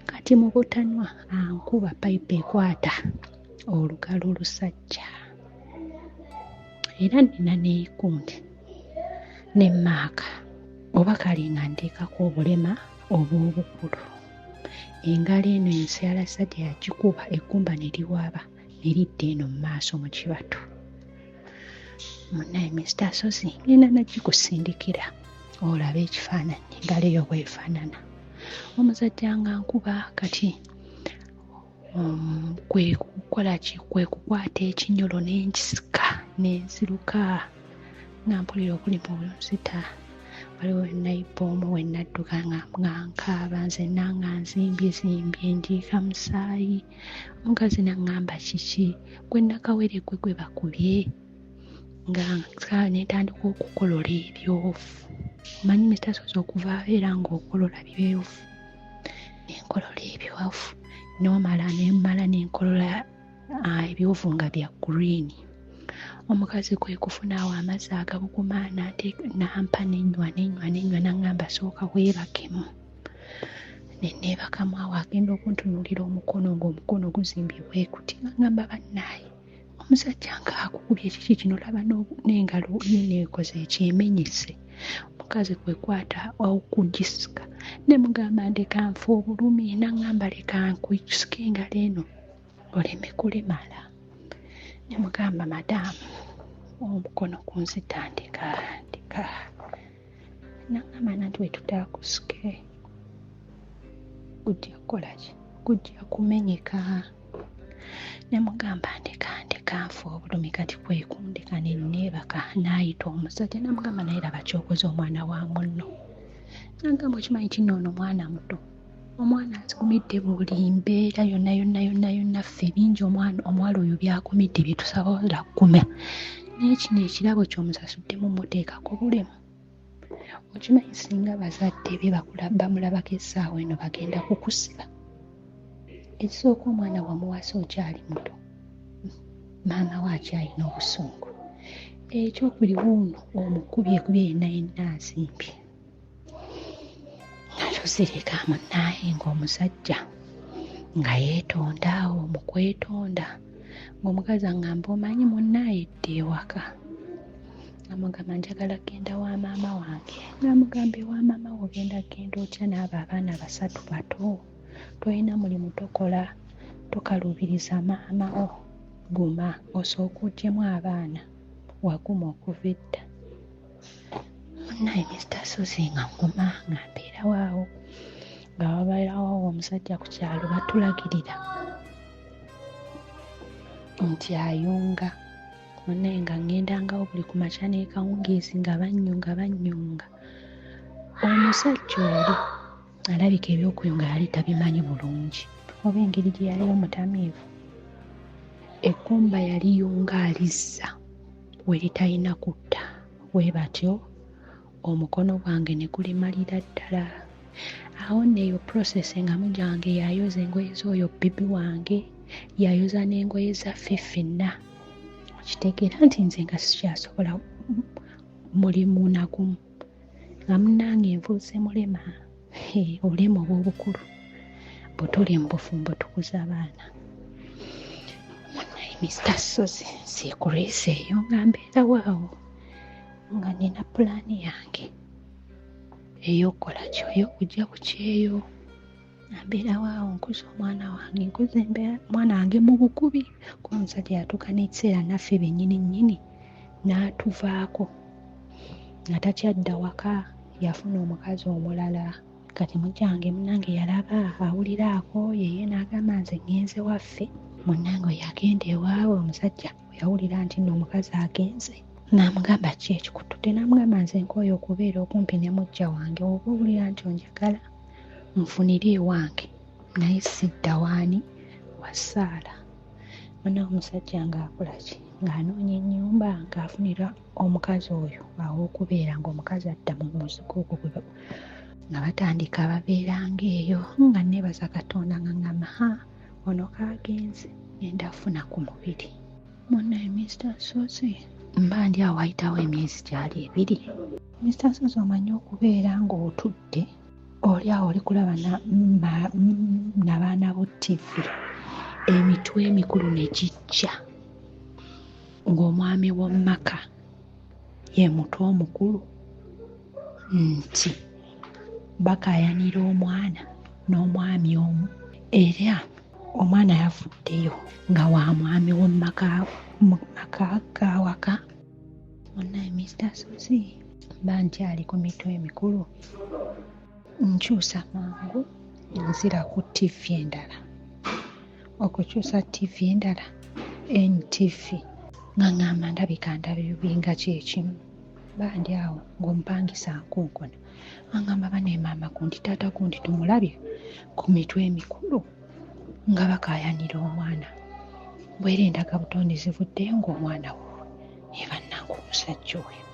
kati mu butanwa ankuba payipu ekwata olugalo olusajja, era nina n'ekundi ne maaka oba kale nga nteekako obulema obw'obukulu. Engalo eno ensalasajja yagikuba eggumba ne liwaba ne lidda eno mu maaso mu kibatu. Munnaye Mr. Sozi ngenda nagikusindikira olabe ekifaananyi engalo eyo bw'efaanana. Omusajja nga nkuba kati kwe kukola ki, kwe kukwata ekinyolo ne nkisika ne nziruka nga mpulira obulumi obunzita. Waliwo nayiba omu we nadduka nga nkaaba nzenna nga nzimbyezimbye njiika musaayi. Omukazi n'aŋŋamba kiki, gwe nakawere gwe gwe bakubye? Nga ne ntandika okukolola ebyovu. Omanyi Mr. Sozi okuva era ng'okolola byovu. Ne nkolola ebyovu n'omala ne mmala ne nkolola ebyovu nga bya green. Omukazi kwe kufuna awo amazzi agabuguma n'ampa ne nnywa ne nnywa ne nnywa n'aŋŋamba sooka weebakemu. Ne neebakamu awo agenda okuntunuulira omukono ng'omukono guzimbye bwe guti. N'aŋŋamba bannaaye omusajja ng'akukubye kiki kino, laba n'engalo yiino ekoze eki emenyese. Omukazi kwe kwata okugisika ne mugamba ndeka nfe obulumi, n'aŋŋamba leka nkusike engalo eno oleme kulemala. Ne mugamba madaamu omukono kunzita ndeka ndeka. N'aŋŋamba nanti bwe tutaakusike gujja kukola ki, gujja kumenyeka. Ne mugamba ndeka ndeka nfe obulumi. Kati kwe kundeka ne neebaka. N'ayita omusajja n'amugamba naye laba ky'okoze omwana wa munno. N'agamba okimanyi nti nno ono mwana muto, omwana agumidde buli mbeera yonna yonna yonna yonna, ffe bingi omwana omuwala oyo by'agumidde bye tusobola kugumya, naye kino ekirabo ky'omusasuddemu muteekako bulemu. Okimanyi singa bazadde be bamulabako essaawa eno bagenda kukusiba. Ekisooka omwana wamuwasa okyali muto, maama we akyalina obusungu. Ekyokubiri wuuno omukubyekubye yenna yenna azimbye. Nga tozireka munnaaye ng'omusajja nga yeetonda awo mu kwetonda ng'omukazi aŋŋamba omanyi munnaaye dda ewaka. Namugamba njagala kugenda wa maama wange. Namugamba ewa maama wo ogenda kugenda otya n'abo abaana basatu bato? Tolina mulimu tokola, tokaluubiriza maama wo, guma osooke oggyemu abaana, waguma okuva edda. Munnaye Mr. Sozi nga nguma nga mbeerawo awo nga wabeerawo omusajja ku kyalo batulagirira nti ayunga. Munnaye nga ŋŋendangawo buli ku makya n'ekawungeezi nga bannyunga bannyunga. Omusajja oli alabika eby'okuyunga yali tabimanyi bulungi oba engeri gye yali omutamiivu, eggumba yaliyunga alizza we litalina kudda. Bwe batyo omukono gwange ne gulimalira ddala. Awo nno eyo process nga mujja wange y'ayoza engoye z'oyo bbibi wange, y'ayoza n'engoye zaffe ffenna. Okitegeera nti nze nga sikyasobola mulimu na gumu, nga munnange nfuuse mulema. Obulema obw'obukulu bwe tuli mu bufumbo tukuza baana. Munnaye Mr. Sozi siikuliiseeyo nga mbeerawo awo nga nina pulaani yange ey'okukola ki, ey'okujja ku kyeyo. Nga mbeerawo awo nkuza omwana wange, nkuza omwana wange mu bugubi kuba omusajja yatuuka n'ekiseera naffe bennyini nnyini n'atuvaako nga takyadda waka, yafuna omukazi omulala. Kati mujja wange munnange yalaba awulira akooye ye n'agamba nze ŋŋenze waffe. Munnange oyo agenda ewaabwe omusajja bwe yawulira nti nno omukazi agenze n'amugamba ki ekikututte, n'amugamba nze nkooye okubeera okumpi ne muggya wange, oba owulira nti onjagala nfunire ewange naye sidda waani wa Ssaala. Munange omusajja ng'akola ki? Ng'anoonya ennyumba ng'afunira omukazi oyo aw'okubeera, ng'omukazi adda mu muzigo ogwo gwe nga batandika babeeranga eyo. Nga nneebaza Katonda nga ŋŋamba, ha, ono kaagenze, ngenda funa ku mubiri. Munnaye Mister Ssozi, mba ndi awo wayitawo emyezi gyali ebiri. Mister Ssozi, omanyi okubeera ng'otudde oli awo oli kulaba na baana bo ttivi, emitwe emikulu ne gijja ng'omwami w'omu maka ye mutwe omukulu, nti bakaayanira omwana n'omwami omu, era omwana yavuddeyo nga wa mwami w'omu maka g'awaka. Munnaye Mister Ssozi, mba nkyali ku mitwe emikulu, nkyusa mangu nzira ku ttivi endala. Okukyusa ttivi endala, NTV, nga ŋŋamba ndabika ndabibinga kye kimu. Mba ndi awo ng'omupangisa ankonkona, aŋŋamba banne maama gundi, taata gundi tumulabye ku mitwe emikulu nga bakaayanira omwana. Bw'era endagabutonde zivuddeyo ng'omwana wuwe. Naye bannange omusajja oyo.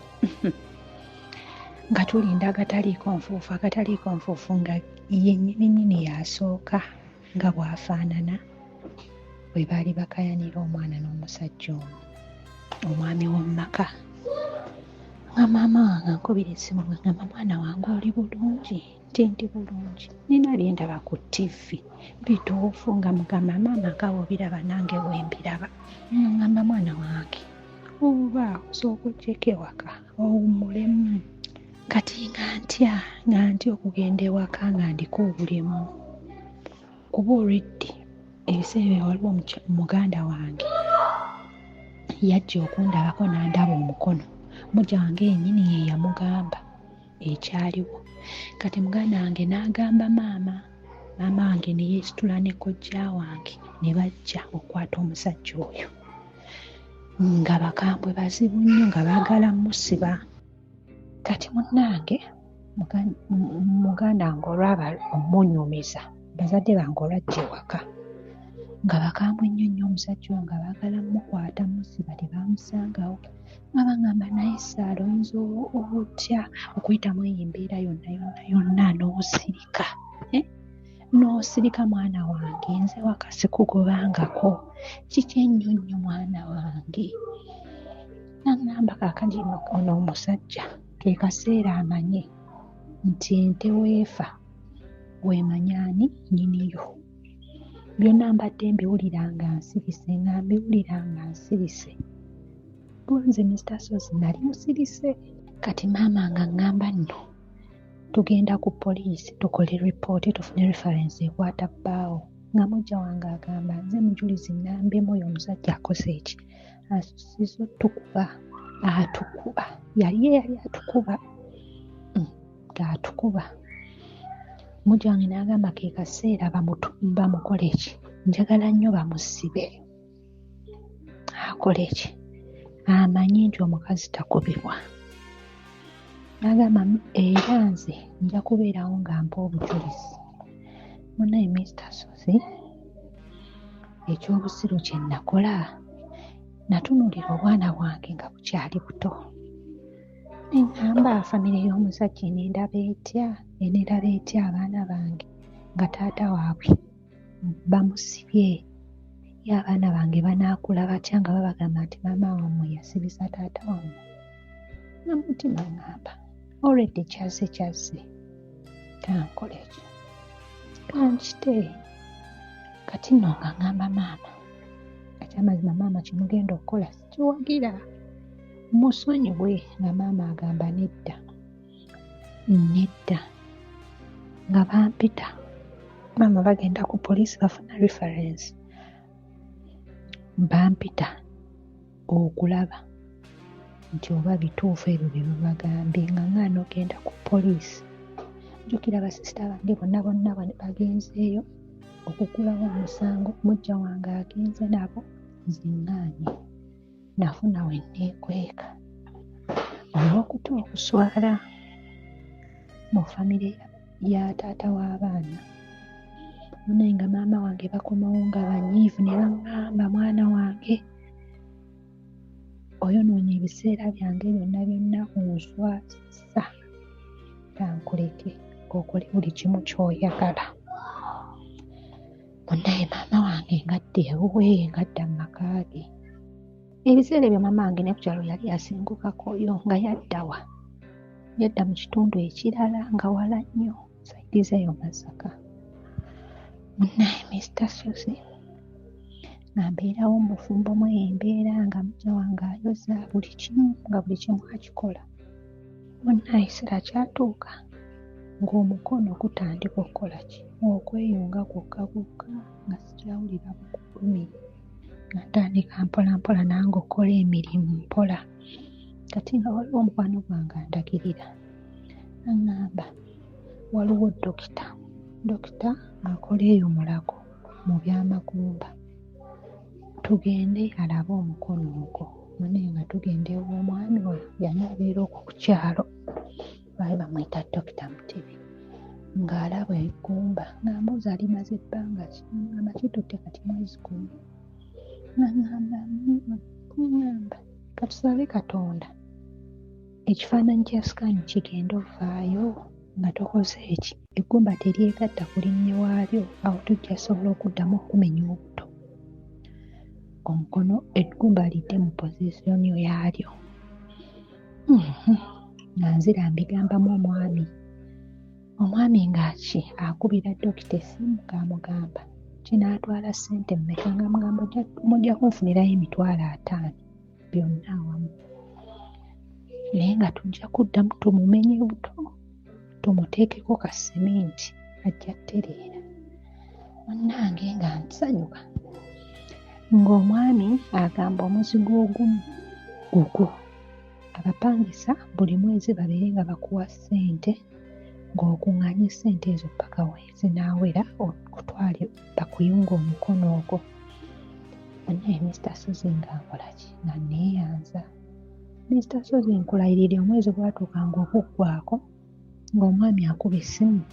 Nga tulinda agataliiko nfuufu, agataliiko nfuufu nga ye nnyini nnyini y'asooka nga bw'afaanana bwe baali bakaayanira omwana n'omusajja omu, omwami w'omu maka. Nga maama wange ankubira essimu ng'aŋŋamba, mwana wange oli bulungi? Nti ndi bulungi. Nina bye ndaba ku ttivi bituufu. Nga mugamba, maama nga bw'obiraba nange bwe mbiraba. Ŋŋamba mwana wange oba osooka oggyeko ewaka owummulemu. Kati nga ntya, nga ntya okugenda ewaka nga ndiko obulemu. Kuba already ebiseera ebyo waliwo muganda wange yajja okundabako n'andaba omukono. Muggya wange yennyini ye yamugamba ekyaliwo. Kati muganda wange n'agamba maama, maama wange ne yeesitula ne kojja wange ne bajja okukwata omusajja oyo. Nga bakambwe bazibu nnyo nga baagala mmusiba. Kati munnange muganda wange olwaba omunyumiza, bazadde bange olwajja ewaka nga bakambwe nnyo nnyo omusajja oyo nga baagala mmukwata mmusiba, tebaamusangawo. Nga baŋŋamba, naye Sarah, oyinza otya okuyitamu eyo embeera yonna yonna yonna n'osirika? N'osirika mwana wange, nze waka sikugobangako. Kiki ennyo nnyo mwana wange? N'aŋŋamba kaakati ono omusajja ke kaseera amanye nti ente weefa weemanya ani nnyiniyo. Byonna mbadde mbiwulira nga nsirise, nga mbiwulira nga nsirise. Bo nze Mister Ssozi nali musirise. Kati maama nga ŋŋamba nno tugenda ku poliisi tukole ripooti tufune reference ekwata bbaawo. Nga muggya wange agamba nze mujulizi nnambemu oyo omusajja akoze eki? Asussizza ottukuba, atukuba. Yali ye yali atukuba. Ng'atukuba. Muggya wange n'agamba ke kaseera bamukole ki? Njagala nnyo bamusibe. Akole ki? Amanye nti omukazi takubibwa. N'agamba era nze nja kubeerawo nga mpa obujulizi. Munnaye Mister Ssozi, eky'obusiru kye nakola, natunuulira obwana bwange nga bukyali buto. Ne ŋŋamba famire y'omusajja eneeraba etya? Eneeraba etya abaana bange nga taata waabwe bamusibye? Ye abaana bange banaakula batya nga babagamba nti maama wammwe yasibisa taata wammwe? Nga mu mutima ŋŋamba already kyazze kyazze, kankole ekyo, kankite. Kati nno nga ŋŋamba maama, ekyamazima maama kye mugenda okukola sikiwagira, musonyiwe. Nga maama agamba nedda, nedda. Nga bampita, maama bagenda ku poliisi bafuna reference. Bampita okulaba nti oba bituufu ebyo bye babagambye, nga ŋŋaana okugenda ku poliisi. Jjukira basisita bange bonna bonna bagenzeeyo okuggulawo omusango, muggya wange agenze nabo, nze ŋŋaanye. Nafuna we nneekweka olw'okutya okuswala mu famire ya taata w'abaana. Munnaye nga maama wange bakomawo nga banyiivu ne baŋŋamba, mwana wange Oyonoonye ebiseera byange byonna byonna onswazizza. Kankuleke okole buli kimu ky'oyagala. Munnaye maama wange ngadda ewuwe, ngadda mu maka ge. Ebiseera ebyo maama wange ne ku kyalo yali asengukakoyo nga yadda wa? Yadda mu kitundu ekirala nga wala nnyo, sayidi z'eyo Masaka. Munnaye Mister Ssozi nga mbeerawo mu bufumbo mweyo embeera nga muggya wange ayoza buli kimu nga buli kimu akikola. Munnaye ekiseera kyatuuka ng'omukono gutandika okukola ki? Okweyunga gwokka gwokka nga sikyawulira bulumi. Nga ntandika mpola mpola nange okukola emirimu mpola. Kati nga waliwo omukwano gwange andagirira aŋŋamba waliwo dokita, dokita akola eyo Mulago mu by'amagumba tugende alabe omukono ogwo. Munnaye nga tugenda ew'omwami oyo yali abeera okwo ku kyalo baali bamuyita Dokita Mutebi ng'alaba eggumba ng'ambuuza limaze bbanga ki? Ng'amugamba kitutte kati mwezi gumu. Ng'aŋŋamba ŋŋamba katusabe Katonda ekifaananyi kya sikaani kigende ovaayo nga tokoze eki eggumba teryegatta ku linnya waalyo awo tujja sobola okuddamu okumenya obuto omukono eggumba lidde mu pozisoni yaalyo. Nga nzira mbigambamu omwami. Omwami ng'aki akubira dokita essimu ng'amugamba kinaatwala ssente mmeka ng'amugamba mujja kunfunirayo 50,000 byonna awamu. Naye nga tujja kuddamu tumumenye buto tumuteekeko ka seminti ajja ttereera. Munnange nga nsanyuka ng'omwami agamba omuzigo ogumu gugwo. Abapangisa buli mwezi babeere nga bakuwa ssente ng'okuŋŋaanya ssente ezo ppaka we zinaawera okutwale bakuyunge omukono ogwo. Munnaye Mister Ssozi nga nkola ki? Nga neeyanza. Mister Ssozi nkulayirira omwezi gwatuukanga okuggwako ng'omwami akuba essimu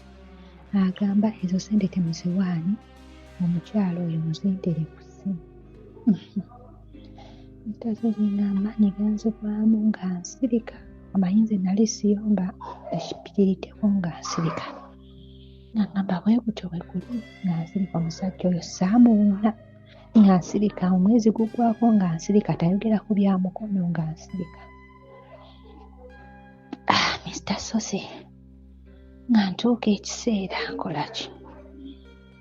agamba ezo ssente temuziwaani omukyala oyo muzintere ku ssimu. Mister Ssozi ng'amaanyi ganzigwamu nga nsirika. Omanyi nze nali siyomba ekipitiriddeko nga nsirika. Nga ngamba bwe gutyo bwe guli nga nsirika omusajja oyo saamuwuuna nga nsirika omwezi guggwako nga nsirika tayogera ku bya mukono nga nsirika. Mister Ssozi nga ntuuka ekiseera nkola ki?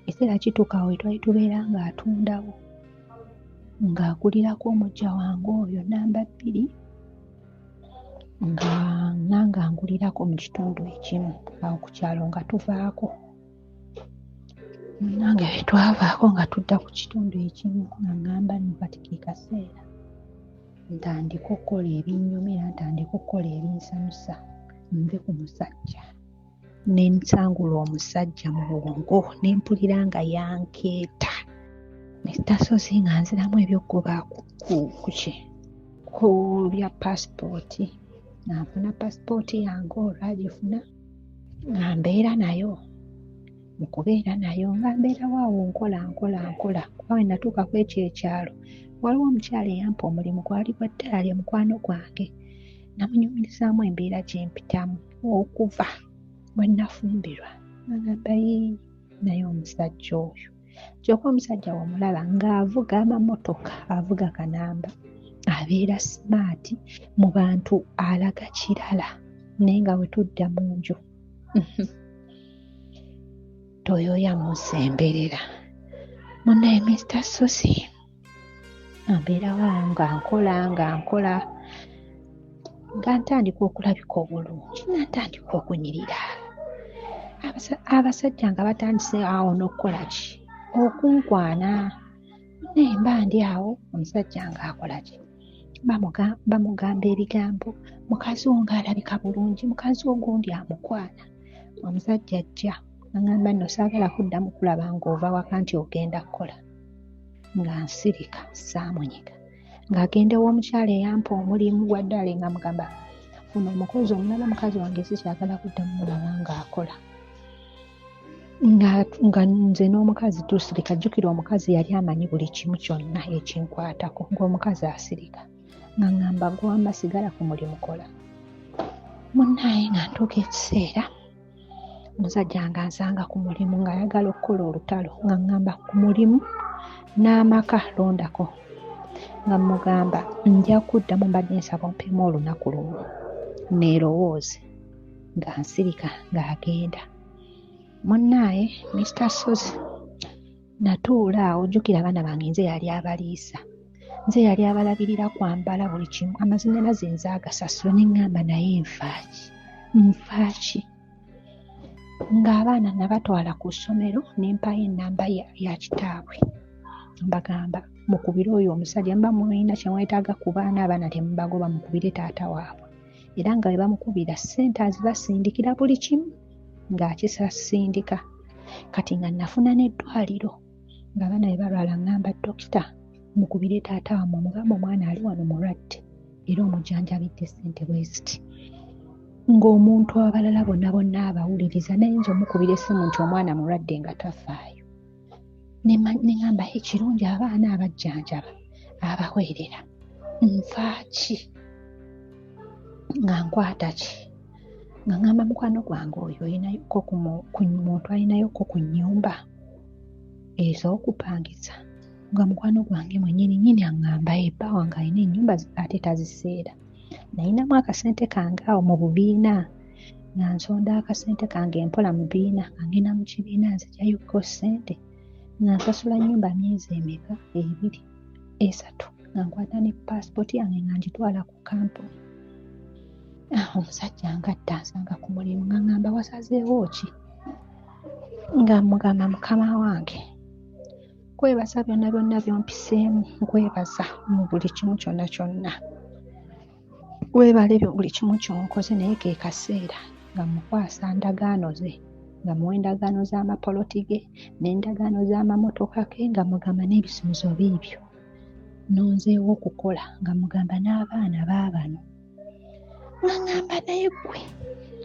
Ekiseera kituuka we twali tubeera ng'atundawo ng'agulirako omuggya wange oyo namba 2 nga nange angulirako mu kitundu ekimu awo ku kyalo nga tuvaako. Munnange bwe twavaako nga tudda ku kitundu ekimu nga ŋŋamba nno kati ke kaseera ntandike okukola ebinnyumira, ntandike okukola ebinsanyusa nve ku musajja. Ne nsangula omusajja mu bwongo ne mpulira nga yankeeta. Mister Ssozi nga nziramu eby'okkuba ku ki? Ku bya paasipooti. Nga nfuna paasipooti yange olwagifuna nga mbeera nayo. Mu kubeera nayo nga mbeerawo awo nkola nkola nkola kuba bwe natuuka ku ekyo ekyalo waliwo omukyala eyampa omulimu gwali gwa ddala lye mukwano gwange. Namunyumirizaamu embeera gye mpitamu okuva bwe nafumbirwa. Agamba yii naye omusajja oyo. Kyokka omusajja w'omulaba ng'avuga amamotoka, avuga kanamba, abeera simaati mu bantu alaga kirala naye nga bwe tudda mu nju toyoya musemberera. Munnaye Mister Ssozi ambeerawo awo nga nkola nga nkola nga ntandika okulabika obulungi nga ntandika okunyirira. Abasajja nga batandise awo n'okukola ki? Okunkwana. Naye mba ndi awo omusajja ng'akola ki? Bamugamba ebigambo mukazi wo ng'alabika bulungi, mukazi wo gundi amukwana. Omusajja ajja aŋŋamba nno saagala kuddamu kulaba ng'ova waka nti ogenda kukola. Nga nsirika saamunyiga. Ng'agenda ew'omukyala eyampa omulimu gwa ddala nga mugamba funa omukozi omulala mukazi wange sikyagala kuddamu mulaba ng'akola. Nga nze n'omukazi tusirika, jjukira omukazi yali amanyi buli kimu kyonna ekinkwatako ng'omukazi asirika. Nga ŋŋamba gwe wamma sigala ku mulimu kola. Munnaaye nga ntuuka ekiseera omusajja nga ansanga ku mulimu ng'ayagala okukola olutalo nga ŋŋamba ku mulimu n'amaka londako. Nga mmugamba nja kuddamu mbadde nsaba ompeemu olunaku lumu neerowooze. Nga nsirika ng'agenda. Munnaaye Mister Ssozi natuula awo jjukira abaana bange nze yali abaliisa. Nze yali abalabirira kwambala buli kimu amasannyalaze nze agasasula ne ŋŋamba naye nfaaki nfaaki ng'abaana nabatwala ku ssomero ne mpayo ennamba ya kitaabwe mbagamba mukubire oyo omusajja muba mulina kye mwetaaga ku baana abaana temubagoba mukubire taata waabwe era nga bwe bamukubira ssente azibasindikira buli kimu ng'akisasindika kati nga nafuna n'eddwaliro ng'abaana bwe balwala ŋŋamba dokita mukubire taata wammwe mugambe omwana ali wano mulwadde era omujjanjabidde ssente bwe ziti ng'omuntu abalala bonna bonna abawuliriza naye nze omukubira essimu nti omwana mulwadde nga tafaayo ne ŋŋamba ekirungi abaana abajjanjaba abaweerera nfaaki nga nkwata ki nga ŋŋamba mukwano gwange oyo olinayoko ku muntu alinayoko ku nnyumba ez'okupangisa nga mukwano gwange mwennyini nnyini aŋŋamba ebba wange alina ennyumba ate taziseera nalinamu akasente kange awo mu bubiina nga nsonda akasente kange mpola mu biina nga ngenda mu kibiina nzijayoko ssente nga nsasula nnyumba myezi emeka ebiri esatu nga nkwata ne paasipooti yange nga ngitwala ku kampuni. Ah, omusajja ngadda ansanga ku mulimu nga ŋŋamba wasazeewo ki nga mugamba mukama wange kwebaza byonna byonna byompiseemu nkwebaza mu buli kimu kyonna kyonna weebale buli kimu kyonkoze naye ke kaseera nga mukwasa ndagaano ze nga muwa endagaano z'amapoloti ge n'endagaano z'amamotoka ge nga mugamba n'ebisumuzo biibyo nonzeewo okukola nga mugamba n'abaana baabano nga ŋŋamba naye ggwe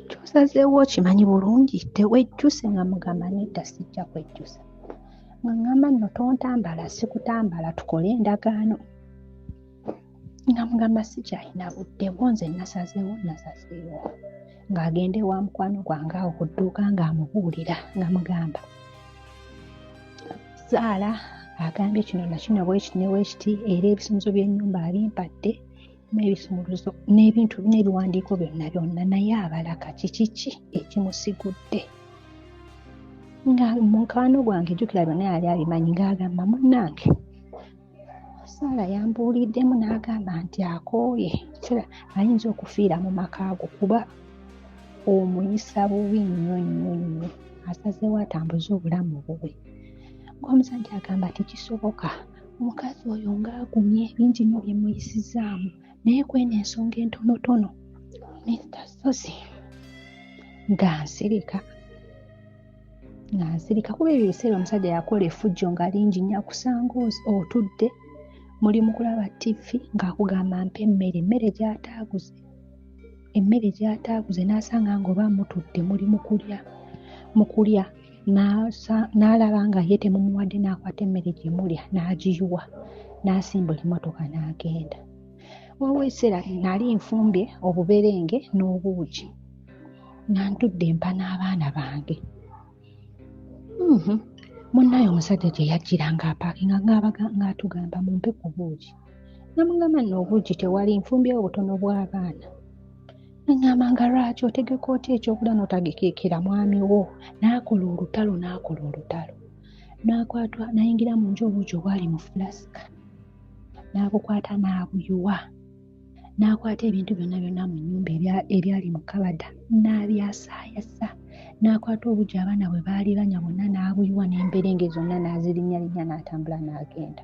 ky'osazeewo okimanyi bulungi tewejjuse nga mugamba nedda sijja kwejjusa nga ŋŋamba nno tontambala sikutambala tukole endagaano nga mugamba sikyalina budde bwo nze nasazeewo nasazeewo ng'agenda ewa mukwano gwange awo ku dduuka ng'amubuulira nga mugamba Saala agambye kino na kino bwekiti ne bwekiti era ebisumuzo by'ennyumba abimpadde n'ebisumuluzo n'ebintu n'ebiwandiiko byonna byonna naye abalaka kiki ki ekimusigudde nga mukwano gwange jjukira byonna yali abimanyi ng'agamba munnange Saala yambuuliddemu n'agamba nti akooye ayinza okufiira mu maka go kuba omuyisa bubi nnyo nnyo nnyo asazeewo atambuze obulamu bubwe ng'omusajja agamba tekisoboka omukazi oyo ng'agumye bingi nnyo bye muyisizaamu naye kweno ensonga entonotono Mr. Sozi nga nsirika nga nsirika kuba ebyo ebiseera omusajja yakola effujjo nga lingi nnyo akusanga otudde muli mu kulaba ttivi ng'akugamba mpa emmere emmere gy'ataaguze emmere gy'ataaguze n'asanga ng'oba mutudde muli mu kulya mu kulya n'alaba nga ye temumuwadde n'akwata emmere gye mulya n'agiyiwa n'asimbula emmotoka n'agenda. Waliwo ekiseera nali nfumbye obuberenge n'obuugi nga ntudde mpa n'abaana bange. Mhm. Munnaye omusajja gye yajjira ng'apaakinga ng'atugamba mumpe ku buugi. Namugamba nno obuugi tewali nfumbyewo butono bw'abaana. Nangamba nga lwaki otegeka otya ekyokulya n'otagikiikira mwami wo n'akola olutalo n'akola olutalo n'akwatwa n'ayingira mu nju obuugi obwali mu fulasika n'abukwata n'abuyiwa n'akwata ebintu byonna byonna mu nnyumba ebyali mu kabada n'abyasaayasa n'akwata obuugi abaana bwe baali banywa bwonna n'abuyiwa n'emberenge zonna n'azirinnyalinnya n'atambula n'agenda.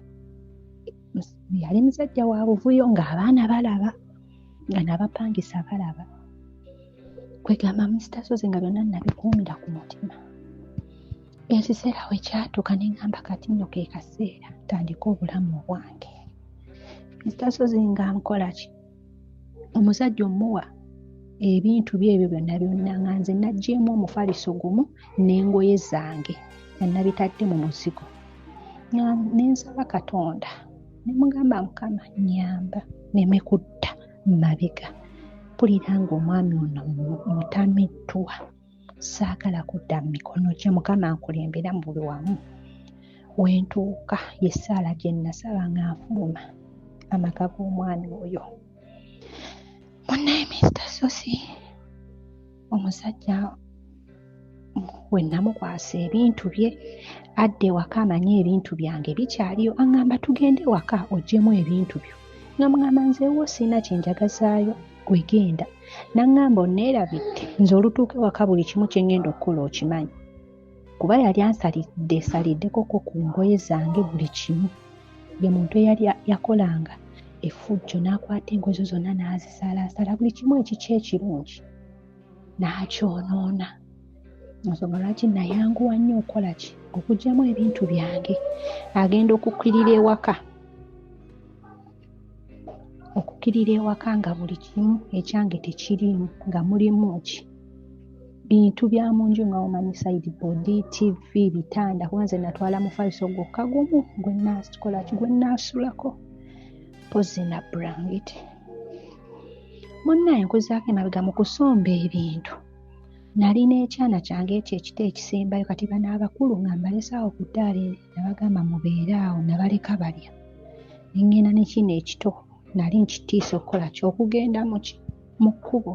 Yali musajja wa buvuyo ng'abaana balaba nga n'abapangisa balaba kwegamba Mister Sozi nga byonna nabikuumira ku mutima ekiseera we kyatuuka ne ŋŋamba kati nno ke kaseera ntandike obulamu obwange Mister Sozi nga nkola ki omusajja omuwa ebintu bye ebyo byonna byonna nga nze naggyeemu omufaliso gumu n'engoye zange nga nabitadde mu muzigo ne nsaba Katonda ne mugamba Mukama nnyamba Nneme kudda mabega. Mpulira ng'omwami ono mutamiddwa. Saagala kudda mu mikono gye. Mukama ankulembera mu buli wamu. We ntuuka y'essaala gye nnasaba nga nfuluma amaka g'omwami oyo. Munnaye Mister Ssozi, omusajja we namukwasa ebintu bye adda ewaka amanye ebintu byange bikyaliyo aŋŋamba tugende ewaka oggyemu ebintu byo nga mugamba nze ewuwo sirina kye njagazaayo gwe genda n'aŋŋamba onneerabidde nze olutuuka ewaka buli kimu kye ŋŋenda okukola okimanyi kuba yali ansalidde saliddekoko ku ngoye zange buli kimu ye muntu eyali yakolanga effujjo n'akwata engoye zo zonna n'azisalaasala buli kimu ekikye ekirungi n'akyonoona. Ensonga lwaki nayanguwa nnyo okukola ki? Okuggyamu ebintu byange. Agenda okukkirira ewaka, okukkirira ewaka nga buli kimu ekyange tekiriimu, nga mulimu ki? Bintu bya mu nju nga omanyi side board, TV, bitanda kuba nze natwala mufaliso gwokka gumu gwe naakola ki? Gwe naasulako mpozzi na bulangiti. Munnaaye nkuzaako emabega mu kusomba ebintu nali n'ekyana kyange ekyo ekito ekisembayo kati bano abakulu nga mbalese awo ku ddaala eri nabagamba mubeere awo nabaleka balya ne ŋŋenda ne kino ekito nali nkitiisa okukola ki okugenda mu ki mu kkubo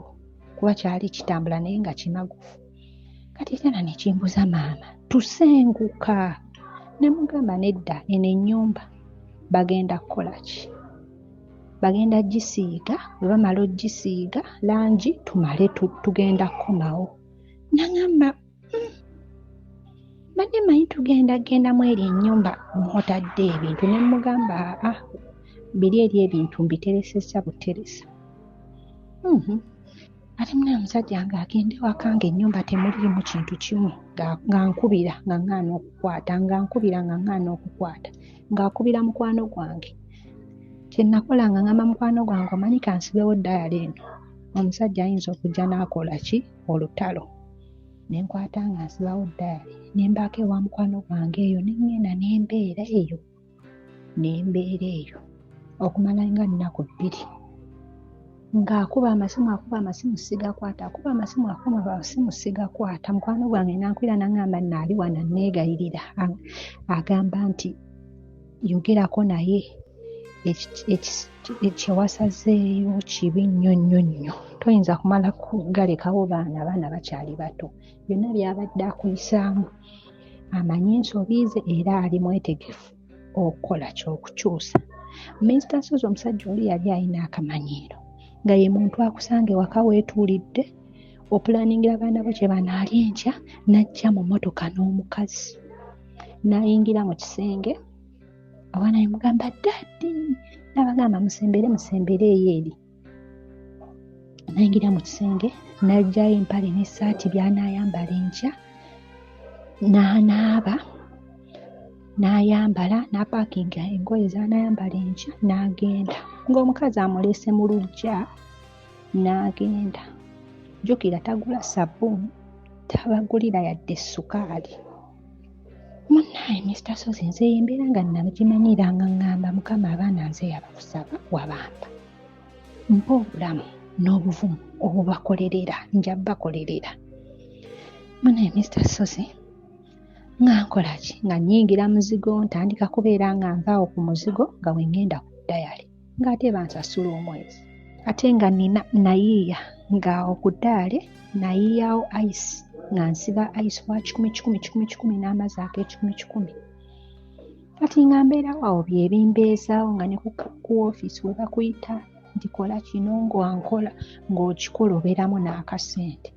kuba kyali kitambula naye nga kimagufu kati ekyana ne kimbuuza maama tusenguka ne mugamba nedda eno ennyumba bagenda kukola ki bagenda gisiiga bwe bamala ogisiiga langi tumale tugenda kukomawo nangamba mbadde manyi tugenda gendamu eri ennyumba mw'otadde ebintu ne mmugamba aa biri eri ebintu mbiteresezza buteresa. Ate munaye omusajja ng'agenda ewaka ng'ennyumba temuliimu kintu kimu nga nkubira nga ŋŋaana okukwata nga nkubira nga ŋŋaana okukwata ng'akubira mukwano gwange. Kye nakola nga ŋŋamba mukwano gwange omanyi kansibewo dayale eno omusajja ayinza okujja n'akola ki olutalo. Ne nkwata nga nsibawo dayale ne mbaako ewa mukwano gwange eyo ne ŋŋenda ne mbeera eyo ne mbeera eyo okumala nga nnaku bbiri ng'akuba amasimu akuba amasimu sigakwata akuba amasimu akuba amasimu sigakwata mukwano gwange n'ankubira n'aŋŋamba nno ali wano anneegayirira agamba nti yogerako naye kye wasazeeyo kibi nnyo nnyo nnyo toyinza kumala kugalekawo baana abaana bakyali bato byonna by'abadde akuyisaamu amanyi ensobi ze era ali mwetegefu okukola ky'okukyusa. Minisita Nsozi omusajja oli yali alina akamanyiiro nga ye muntu akusanga ewaka weetuulidde opulaningira abaana bo kye banaalya enkya n'ajja mu mmotoka n'omukazi n'ayingira mu kisenge abaana ne mugamba daddy n'abagamba musembere musembere eyo eri n'ayingira mu kisenge n'aggyayo empale n'essaati by'anaayambala enkya n'anaaba n'ayambala n'apaakinga engoye z'anaayambala enkya n'agenda ng'omukazi amulese mu luggya n'agenda. Jjukira tagula ssabbuuni, tabagulira yadde ssukaali. Munnaaye Mister Ssozi nze eyo embeera nga nagimanyiira nga ŋŋamba Mukama abaana nze yabakusaba wabampa. Mpa obulamu n'obuvumu obubakolerera nja bakolerera. Munnaaye Mister Ssozi nga nkola ki nga nnyingira muzigo ntandika kubeera nga nvaawo ku muzigo nga bwe ŋŋenda ku dayale ng'ate bansasula omwezi. Ate nga nina nayiiya ng'awo ku dayale nayiiyawo ice nga nsiba ice wa kikumi kikumi kikumi kikumi n'amazzi ag'ekikumi kikumi. Kati nga mbeerawo awo bye bimbeezaawo nga ne ku woofiisi we bakuyita nti kola kino ng'ankola ng'okikola obeeramu n'akasente.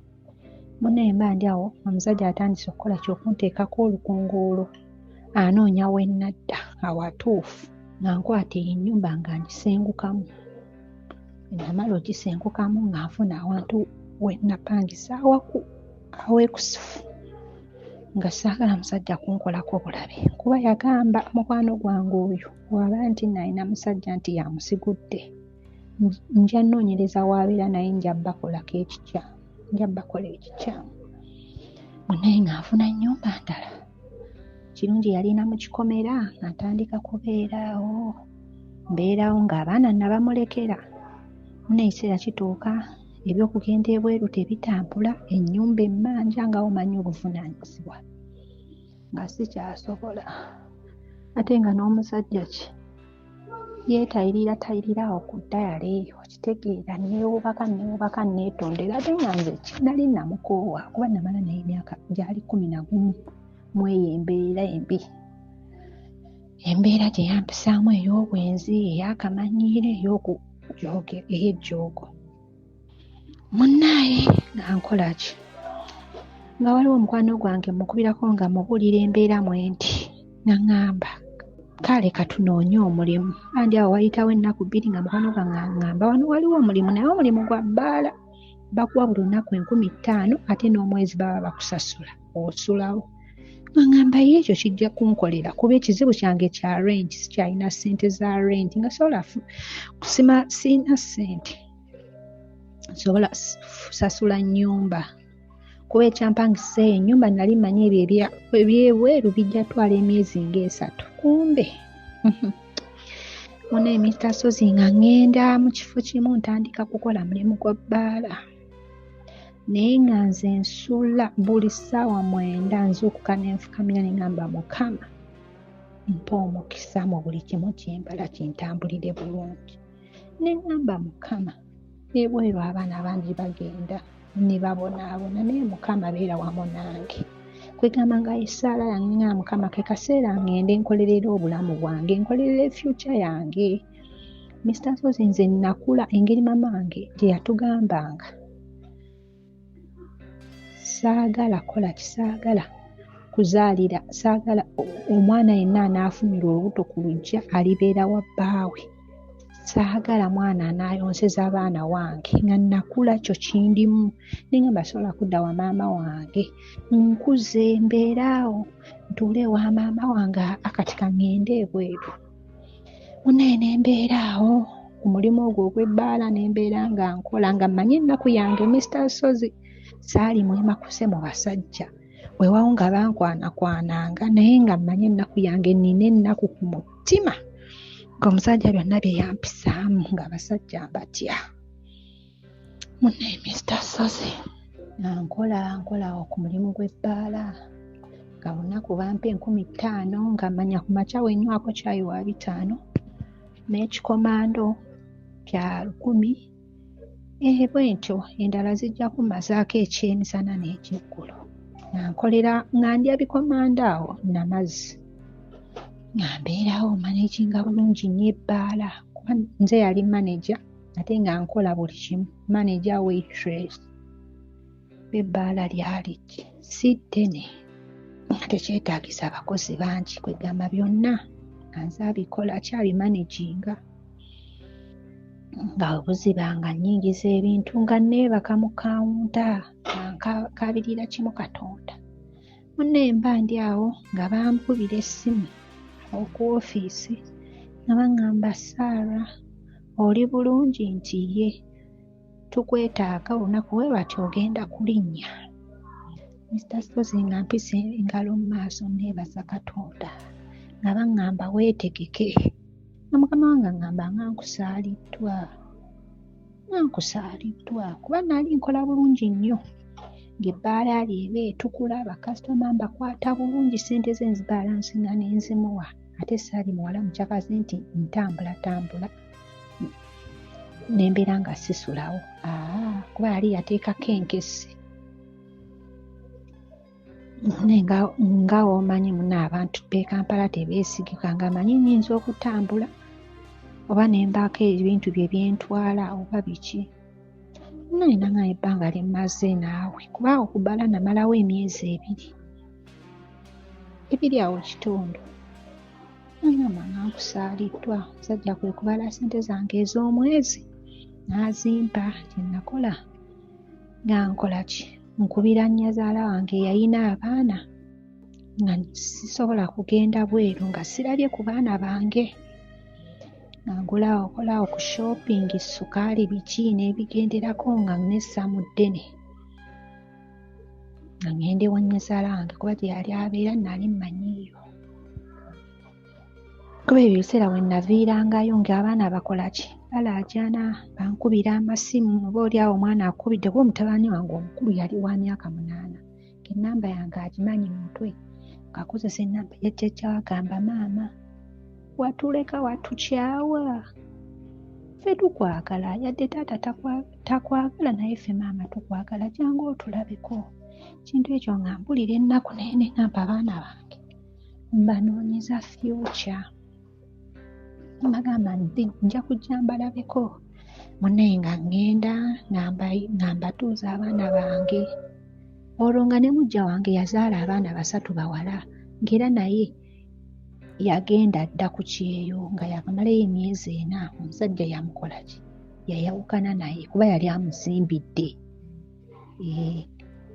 Munnaye mba ndi awo omusajja atandise okukola ki okunteekako olukongoolo anoonya we nnadda awatuufu nga nkwata eyo ennyumba nga ngisengukamu. Bwe namala ogisengukamu nga nfuna awantu we nnapangisa aweekusifu nga saagala musajja kunkolako bulabe kuba yagamba mukwano gwange oyo bw'aba nti nno alina musajja nti y'amusigudde nja nnoonyereza w'abeera naye nja bakolako ekikyamu nja bakola ekikyamu. Munnaye nga nfuna nnyumba ndala kirungi yalina mu kikomera nga ntandika kubeera awo Mbeerawo ng'abaana nabamulekera. Munno ekiseera kituuka eby'okugenda ebweru tebitambula, ennyumba emmanja nga omanyi obuvunaanyizibwa nga sikyasobola. Ate nga n'omusajja ki yeetayirira tayirira awo ku ddayale okitegeera, neewubaka neewubaka neetondera ate nga nze nali namukoowa kuba namala naye emyaka gyali 11 mu eyo embeera embi. Embeera gye yampisaamu ey'obwenzi, ey'akamanyiiro, ey'ejjoogo. Munnaaye nga nkola ki? Nga waliwo omukwano gwange mmukubirako nga mmubuulira embeera mwe nti, nga ŋŋamba kale katunoonye omulimu. Andi awo wayitawo ennaku bbiri nga mukwano gwange aŋŋamba wano waliwo omulimu naye omulimu gwa bbaala, bakuwa buli lunaku 5000 ate n'omwezi baba bakusasula osulawo. Nga ŋŋamba ye ekyo kijja kunkolera kuba ekizibu kyange kya rent, sikyalina ssente za rent nga sobola kusima, sirina ssente nsobola kusasula nnyumba kuba ekyampangisa eyo ennyumba nali mmanyi ebyo ebyebweru bijja twala emyezi ng'esatu kumbe muna Mr. Sozi nga ŋŋenda mu kifo kimu ntandika kukola mulimu gwa bbaala naye nga nze nsula buli ssaawa 9 nzuukuka ne nfukamira ne ŋŋamba Mukama mpa omukisa mu buli kimu kye mbala kintambulire bulungi. Ne ŋŋamba Mukama ebweru abaana bangi bagenda ne babonaabona naye Mukama beera wamu nange. Kwegamba nga essaala yange nga Mukama ke kaseera ŋŋende nkolerere obulamu bwange, nkolerere future yange. Mr. Sozi nze nakula engeri maama wange gye yatugambanga saagala kola kisaagala kuzaalira, saagala omwana yenna anaafunirwa olubuto ku luggya alibeera wa bbaawe. Saagala mwana anaayonseza abaana wange nga nakula kyo kindimu naye nga mbasobola kudda wa maama wange nkuze mbeera awo ntuule ewa maama wange akati kaŋŋende ebweru. Munnaye ne mbeera awo ku mulimu ogwo ogw'ebbaala ne mbeera nga nkola nga mmanyi ennaku yange Mr. Sozi saali mwemakuse mu basajja weewaawo nga bankwanakwananga naye nga mmanyi ennaku yange nnina ennaku ku mutima ng'omusajja byonna bye yampisaamu ng'abasajja mbatya. Munnaye Mr. Sozi nga nkola nkola awo ku mulimu gw'ebbaala nga lunaku bampa 5000 nga mmanya ku makya we nywako caayi wa 500 n'ekikomando kya 1000 bwe ntyo endala zijja kummazaako ekyemisana n'ekyeggulo. Nga nkolera nga ndya bikomando awo namazzi nga mbeerawo managinga bulungi nnyo ebbaala kuba nze yali manager ate nga nkola buli kimu, manager, waitress. Ebbaala lyali si ddene nga tekyetaagisa abakozi bangi kwegamba byonna nga nze abikola kyabimanaginga. Nga obuziba nga nnyingiza ebintu nga neebaka mu kawunta nga nkaabirira kimu Katonda. Munnaye mba ndi awo nga bankubira essimu ab'oku woofiisi nga baŋŋamba Sarah oli bulungi nti ye tukwetaaga olunaku bwe lwati ogenda kulinnya. Mr. Sozi nga mpisa engalo mu maaso neebaza Katonda nga baŋŋamba weetegeke. Nga mukama wange aŋŋamba nga nkusaaliddwa, nga nkusaaliddwa kuba nali nkola bulungi nnyo ng'ebbaala lye eba etukula bakasitoma mbakwata bulungi ssente ze nzibalansinga ne nzimuwa ate saali muwala mukyakazi nti ntambulatambula ne mbeera nga sisulawo kuba yali yateekako enkessi. Naye nga w'omanyi munno abantu b'e Kampala tebeesigika nga mmanyi nnyinza okutambula oba ne mbaako ebintu bye bye ntwala oba biki. Naye nangamba ebbanga lye mmaze naawe kuba awo ku bbaala namalawo emyezi ebiri, ebiri awo kitundu. Nangamba nga nkusaaliddwa omusajja kwe kubala ssente zange ez'omwezi n'azimpa. Kye nakola nga nkola ki? Nkubira nnyazaala wange eyalina abaana nga sisobola kugenda bweru nga sirabye ku baana bange. Nga ngula okola awo ku shopping sukaali biki n'ebigenderako nga nessa mu ddene. Nga ŋŋenda ewa nnyazaala wange kuba gye yali abeera nali mmanyiiyo. Kuba ebyo ebiseera we naviirangayo ng'abaana bakola ki? Balaajana, bankubira amasimu, oba oli awo omwana akubidde kuba mutabani wange omukulu yali wa myaka 8 ng'ennamba yange agimanyi mu mutwe ng'akozesa ennamba ya jjajja we agamba maama watuleka watukyawa ffe tukwagala yadde taata takwagala naye ffe maama tukwagala jangu otulabeko. Ekintu ekyo nga mpulira ennaku naye ne ŋŋamba abaana bange mbanoonyeza fyuca. Mbagamba nti nja kujja mbalabeko munnaye nga ŋŋenda nga mbatuuza abaana bange. Olwo nga ne muggya wange yazaala abaana 3 bawala ng'era naye yagenda dda ku kyeyo nga yakamalayo emyezi 4 omusajja yamukola ki? Yayawukana naye kuba yali amuzimbidde.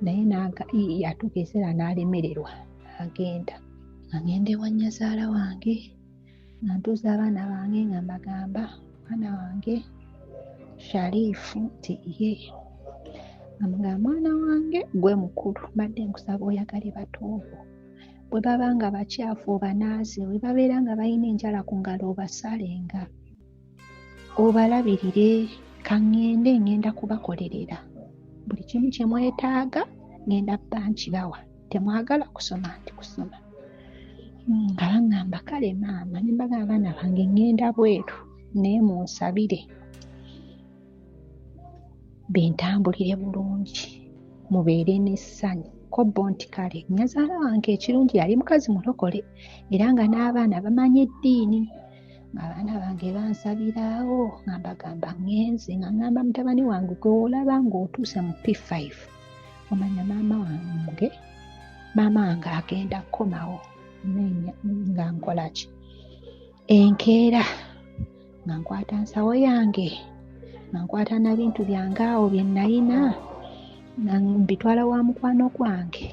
Naye yatuuka ekiseera n'alemererwa agenda. Nga ŋŋenda ewa nnyazaala wange nga ntuuza abaana bange nga mbagamba mwana wange Sharifu nti ye nga mugamba mwana wange gwe mukulu mbadde nkusaba oyagale bato bo bwe baba nga bakyafu obanaaze bwe babeera nga balina enjala ku ngalo obasalenga obalabirire ka ŋŋende ŋŋenda kubakolerera buli kimu kye mwetaaga ŋŋenda bba nkibawa temwagala kusoma nti kusoma. Nga baŋŋamba kale maama ne mbagamba abaana bange ŋŋenda bweru naye munsabire bintambulire bulungi mubeere n'essanyu. Ko bo nti kale nnyazaala wange ekirungi yali mukazi mulokole era nga n'abaana bamanyi eddiini. Ng'abaana bange bansabiraawo nga mbagamba ŋŋenze nga ŋŋamba mutabani wange gwe olaba ng'otuuse mu P5 omanya maama wange agenda kukomawo nga nkola ki? Enkeera nga nkwata nsawo yange nga nkwata na bintu byange awo bye nalina nga mbitwala wa mukwano gwange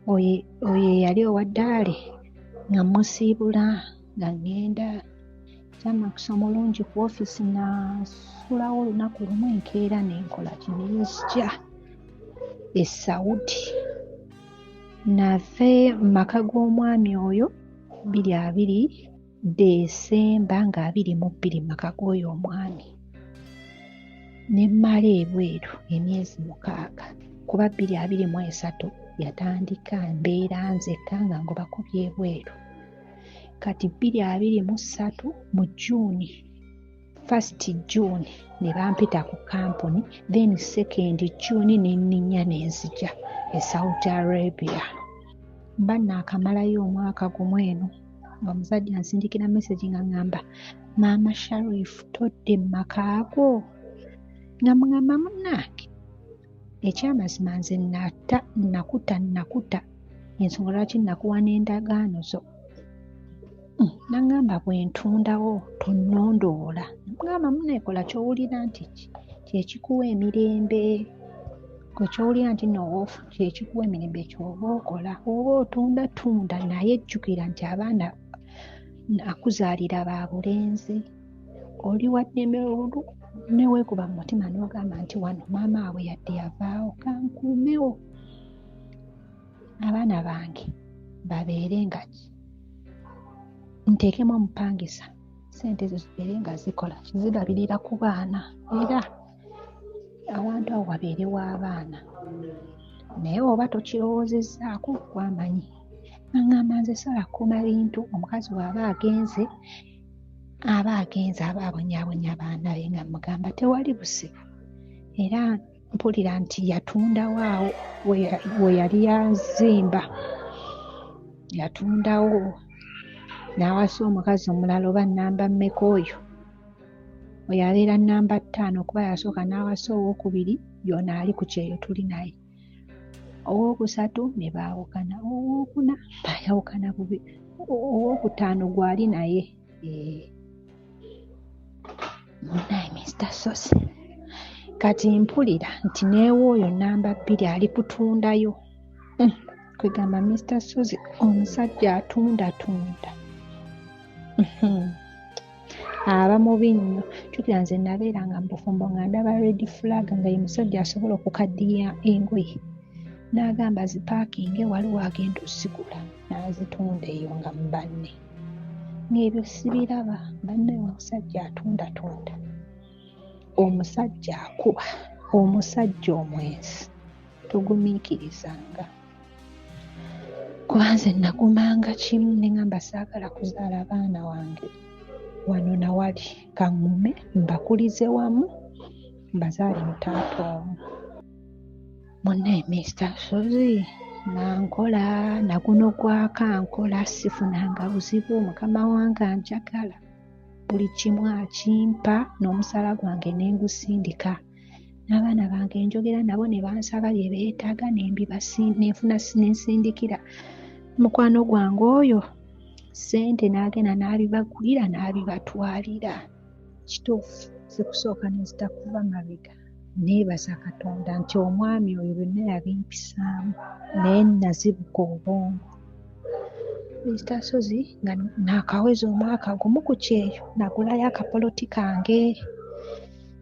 oyo eyali owa ddaale nga mmusiibula nga ŋŋenda. Kyamukisa omulungi ku ofiisi nasulawo olunaku lumu enkeera ne nkola ki? Ne nzija e Saudi. Nava mu maka g'omwami oyo 2020 Desemba nga 22 mu maka g'oyo omwami. Ne mmala ebweru emyezi 6 kuba 2023 yatandika mbeera nzekka nga ngobako by'ebweru. Kati 2023 mu June, 1 June ne bampita ku kampuni, then 2 June ne nninnya ne nzija e Saudi Arabia. Mba naakamalayo omwaka gumu eno ng'omusajja ansindikira message nga ŋŋamba maama Sharif todde mu maka go. Nga mugamba munnange ekyamazima nze nakuta ensonga lwaki nakuwa n'endagaano zo. N'aŋŋamba bwe ntundawo tonnondoola. Mugamba munneekola ky'owulira nti kyekikuwa emirembe. Gwe ky'owulira nti nno kyekikuwa emirembe ky'oba okola. Oba otunda tunda naye jjukira nti abaana akuzaalira ba bulenzi. Oli wa ddembe olu ne weekuba mu mutima n'ogamba nti wano maama we yadde yavaawo kankuumewo abaana bange babeere nga ki nteekemu omupangisa ssente ezo zibeere nga zikola zirabirira ku baana era awantu awo wabeerewo abaana. Naye oba tokirowoozezzaako gwamanyi. Aŋŋamba nze sobola kukuuma bintu omukazi bw'aba agenze aba abonyaabonya abaana be nga mmugamba tewali buzibu. Era mpulira nti yatundawo awo we yali yazimba yatundawo n'awasa omukazi omulala oba nnamba mmeka oyo oyo abeera nnamba 5 kuba yasooka n'awasa owookubiri y'ono ali ku kyeyo tuli naye. Owookusatu ne baawukana, owookuna baayawukana bubi, owookutaano gw'ali naye. Munnaye Mr. Sosi. Kati mpulira nti neewooyo nnamba 2 ali kutundayo. Kwegamba Mr. Sozi omusajja atundatunda. Aba mubi nnyo. Jjukira nze nabeeranga mu bufumbo nga ndaba red flag nga ye musajja asobola okukaddiya engoye n'agamba zipaakinge waliwo agenda ozigula n'azitunda eyo nga mu banne. Ng'ebyo sibiraba bannaye omusajja atundatunda, omusajja akuba, omusajja omwenzi. Togumiikirizanga. Kuba nze nagumanga kimu ne ŋŋamba saagala kuzaala baana wange wano na wali, ka ŋŋume mbakulize wamu mbazaale mu taata omu. Munnaye Mister Ssozi nga nkola na guno gwaka nkola sifunanga buzibu mukama wange anjagala buli kimu akimpa n'omusaala gwange ne ngusindika n'abaana bange njogera nabo ne bansaba bye beetaaga ne nfuna ne nsindikira mukwano gwange oyo ssente n'agenda n'abibagulira n'abibatwalira. Kituufu sikusooka ne zitakuva mabega. Nneebaza Katonda nti omwami oyo byonna yabimpisaamu naye nazibuka obwongo. Mister Ssozi nga naakaweza omwaka gumu ku kyeyo nagulayo akapoloti kange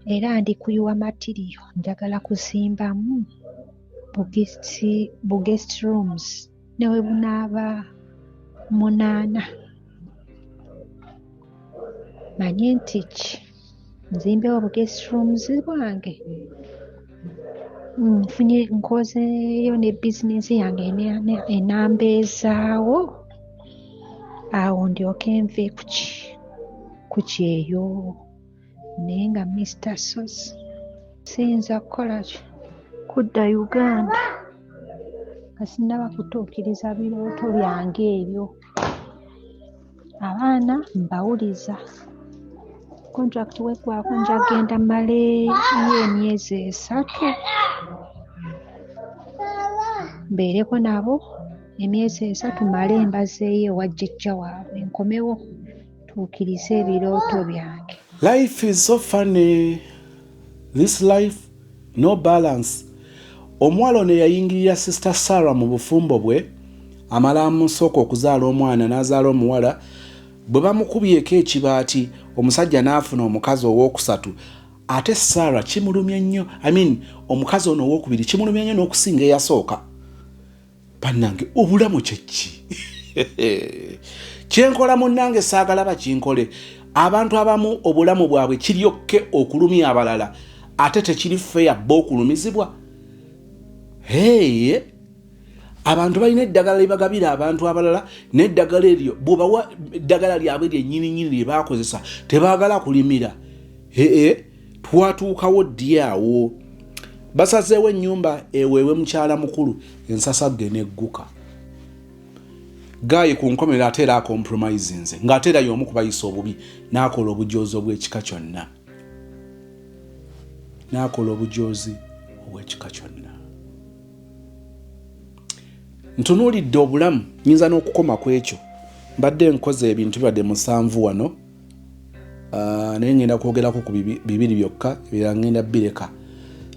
era ndi kuyiwa matiriyo njagala kuzimbamu bu guest rooms ne bwe bunaaba munaana manye nti ki nzimbewo bu guest rooms bwange nfunye nkozeeyo ne bizinensi yange enambeezaawo awo ndyoke nve ku kyeyo naye nga Mister Ssozi siyinza kukola ki kudda Uganda nga sinnaba kutuukiriza birooto byange ebyo. Abaana mbawuliza contract weggwako nja kugenda mmaleyo emyezi 3 mbeereko nabo emyezi 3 mmale mbazeeyo ewa jjajja waabwe nkomewo tuukirize ebirooto byange. Life is so funny. This life, no balance. Omuwala ono eyayingirira Sister Sarah mu bufumbo bwe amala amusooka okuzaala omwana n'azaala omuwala bwe bamukubyeko ekibaati omusajja n'afuna omukazi owookusatu ate Sarah kimulumye nnyo, I mean omukazi ono owookubiri kimulumye nnyo n'okusinga eyasooka. Bannange obulamu kye ki? Kyenkola munnange saagala bakinkole. Abantu abamu obulamu bwabwe kiryokke okulumya abalala ate tekiri fair bo okulumizibwa. Hey, abantu balina eddagala lye bagabira abantu abalala n'eddagala eryo bw'obawa eddagala lyabwe lyennyini nnyini lye baakozesa tebaagala kulimira. Ee, twatuukawo ddi awo? Basazeewo ennyumba eweebwe mukyala mukulu ensasagge n'egguka. Guy ku nkomerero ate era acompromisinze ng'ate era y'omu ku bayisa obubi n'akola obujoozi obw'ekika kyonna. N'akola obujoozi obw'ekika kyonna. Ntunuulidde obulamu nnyinza n'okukoma ku ekyo. Mbadde nkoze ebintu bibadde 7 wano naye ngenda kwogerako ku bibiri byokka ebirala ngenda bireka.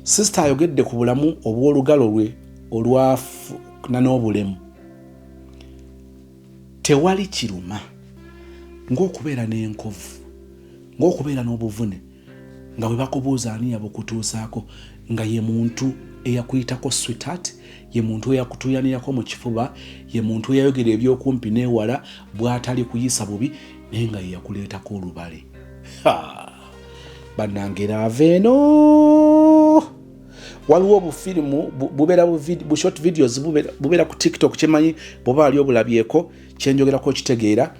Sister ayogedde ku bulamu obw'olugalo lwe olwafuna n'obulemu. Tewali kiruma ng'okubeera n'enkovu, ng'okubeera n'obuvune nga bwe bakubuuza ani yabukutuusaako nga ye muntu eyakuyitako sweetheart, ye muntu eyakutuuyanirako mu kifuba, ye muntu eyayogera ebyokumpi n'ewala bw'atali kuyisa bubi naye nga ye yakuleetako olubale. Bannange ava eno waliwo obufirimu bubeera bu short videos bubeera ku TikTok kyemanyi bw'oba wali obulabyeko kyenjogerako okitegeera.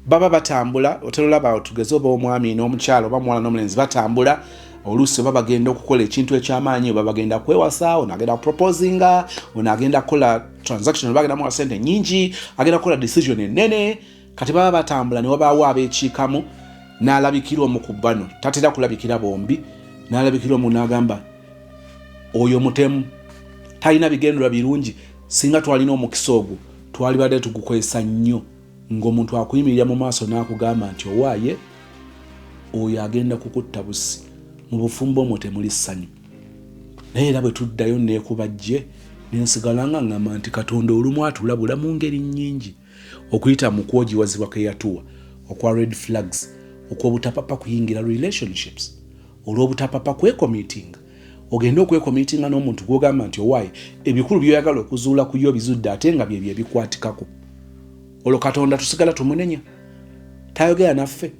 Baba batambula otera olaba tugeze oba omwami n'omukyala oba muwala n'omulenzi batambula oluusi oba bagenda okukola ekintu ekyamaanyi oba bagenda kwewasa, ono agenda kuproposinga, ono agenda kukola transaction oba agenda muwa sente nnyingi, agenda kukola decision ennene. Kati baba batambula ne wabaawo abeekiikamu n'alabikira omu ku bano, tatera kulabikira bombi, n'alabikira omu n'agamba oyo mutemu talina bigendererwa birungi, singa twalina omukisa ogwo twalibadde tugukozesa nnyo. Ng'omuntu akuyimirira mu maaso n'akugamba nti owaaye oyo agenda kukutta busi, mu bufumbo omwo temuli ssanyu. Naye era bwe tuddayo neekubajje ne nsigala nga ŋŋamba nti Katonda olumu atulabula mu ngeri nnyingi okuyita mu kwogiwazibwa ke yatuwa okwa red flags, okw'obutapapa kuyingira relationships, olw'obutapapa kwecommittinga. Ogende okwecommittinga n'omuntu gw'ogamba nti owaaye ebikulu by'oyagala okuzuula ku ye obizudde ate nga byebyo ebikwatikako. Olwo Katonda tusigala tumunenya, tayogera naffe.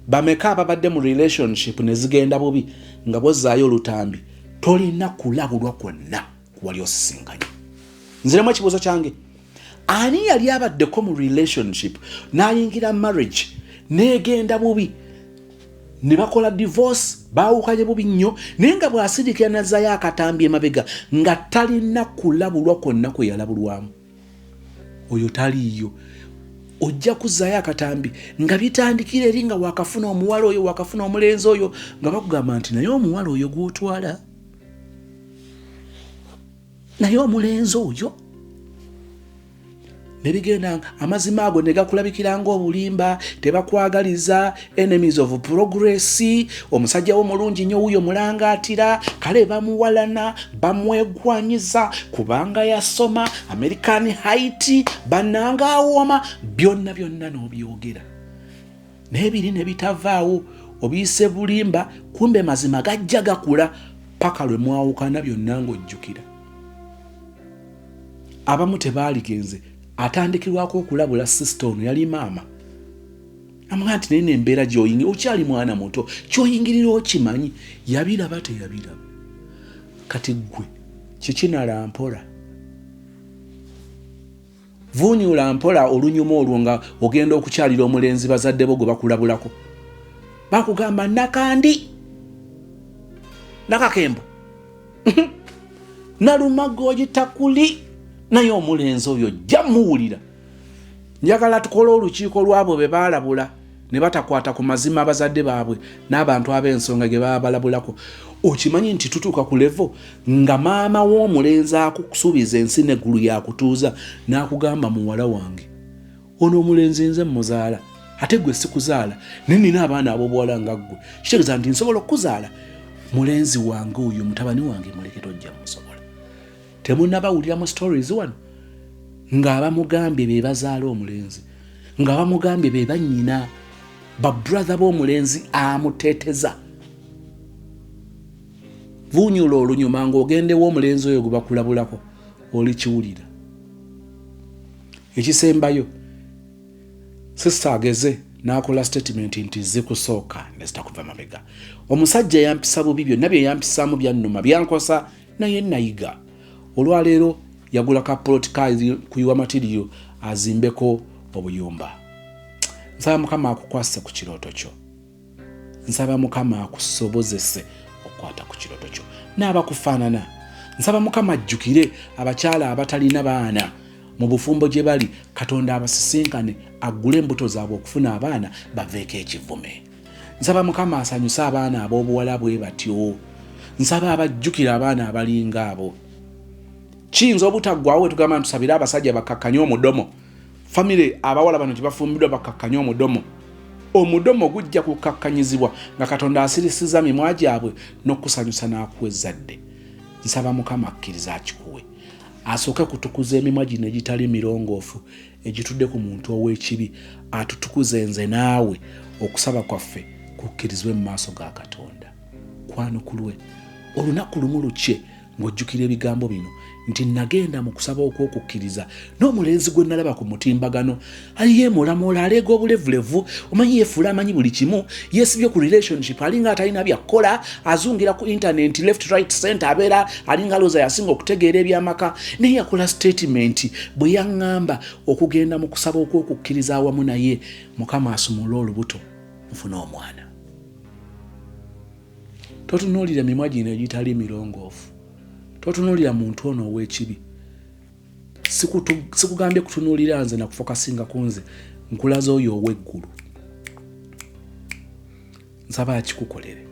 Bameka ababadde mu relationship ne zigenda bubi nga bwozzaayo olutambi tolina kulabulwa kwonna kuwali osisinkanye? Nziremu ekibuuzo kyange: ani yali abaddeko mu relationship n'ayingira marriage n'egenda bubi, ne bakola divorce, baawukanye bubi nnyo, naye nga bw'asirikira nazzayo akatambi emabega nga talina kulabulwa kwonna kwe yalabulwamu? Oyo taliiyo. Ojja kuzzaayo akatambi nga bitandikira eri nga wakafuna omuwala oyo, wakafuna omulenzi oyo, nga bakugamba nti naye omuwala oyo gw'otwala, naye omulenzi oyo, ne bigenda, amazima ago ne gakulabikira ng'obulimba, tebakwagaliza, enemies of progress. Omusajja wo mulungi nnyo wuuyo mulangaatira, kale bamuwalana, bamwegwanyiza kubanga yasoma American height, bannanga awooma, byonna byonna n'obyogera, naye biri ne bitavaawo. Obiyise bulimba, kumbe mazima gajja gakula paka lwe mwawukana byonna ng'ojjukira. Abamu tebaaligenze. Atandikirwako okulabula sister ono yali maama, amugaa nti naye nembeera gyoyingi, okyali mwana muto, kyoyingirira okimanyi. Yabiraba, teyabiraba. Kati ggwe kikinala mpola, vuunyula mpola olunyuma olwo nga ogenda okukyalira omulenzi bazadde bo gwe bakulabulako, bakugamba nakandi nakakembo nalumaga ogitakuli, naye omulenzi oyo jja muwulira. Njagala tukole olukiiko lwabo be baalabula ne batakwata ku mazima abazadde baabwe n'abantu ab'ensonga ge baba balabulako. Okimanyi nti tutuuka ku level nga maama w'omulenzi akusuubiza ensi n'eggulu yakutuuza n'akugamba, "Muwala wange, ono omulenzi nze muzaala, ate gwe sikuzaala, naye nina abaana ab'obuwala nga ggwe, kitegeeza nti nsobola okukuzaala. Mulenzi wange oyo, mutabani wange, muleke, tojja musobola." Temunnabawulira mu stories wano ng'abamugambye be bazaala omulenzi, nga bamugambye be bannyina, babrother b'omulenzi amuteeteza? Vuunyula olunyuma ng'ogendewo omulenzi oyo gwe bakulabulako, olikiwulira. Ekisembayo, sister ageze n'akola statement nti zikusooka ne zitakuva mabega. Omusajja yampisa bubi, byonna bye yampisaamu byannuma, byankosa, naye nayiga. Olwaleero yagula ka plot kuyiwa material azimbeko obuyumba. Nsaba Mukama akukwase ku kirooto kyo. Nsaba Mukama akusobozese okukwata ku kirooto kyo n'abakufaanana. Nsaba Mukama ajjukire abakyala abatalina baana mu bufumbo gye bali, Katonda abasisinkane, aggule embuto zaabwe okufuna abaana, baveeko ekivume. Nsaba Mukama asanyuse abaana ab'obuwala bwe batyo. Nsaba abajjukire abaana abalinga abo. Kiyinza obutaggwawo bwe tugamba ntusabire abasajja bakkakkanye omudomo, famire abawala bano gye bakkakkanye omudomo. Omudomo gujja kukkakkanyizibwa nga Katonda asirisiza mimwa gyabwe n'okusanyusa n'akuwa ezzadde. Nsaba Mukama akkiriza akikuwe, asooke kutukuza emimwa gino egitali mirongoofu egitudde ku muntu ow'ekibi, atutukuze nze naawe, okusaba kwaffe kukkirizibwe mu maaso ga Katonda, kwanukulwe. Olunaku lumu lukye ng'ojjukira ebigambo bino nti nagenda mu kusaba okw'okukkiriza n'omulenzi gwe nalaba ku mutimbagano, aliyeemolamoola, aleega obulevulevu, omanyi yeefuula amanyi buli kimu, yeesibye ku relationship, alinga atalina byakkola, azungira ku internet left, right, center, abeera alinga alowooza yasinga okutegeera ebyamaka, naye yakola statement bwe yaŋŋamba okugenda mu kusaba okw'okukkiriza awamu naye, Mukama asumule olubuto nfune omwana. Totunuulira mimwa gino egitali mirongoofu, totunuulira muntu ono ow'ekibi. Sikugambye kutunuulira nze nakufokasinga ku nze, nkulaza oyo ow'eggulu. Nsaba akikukolere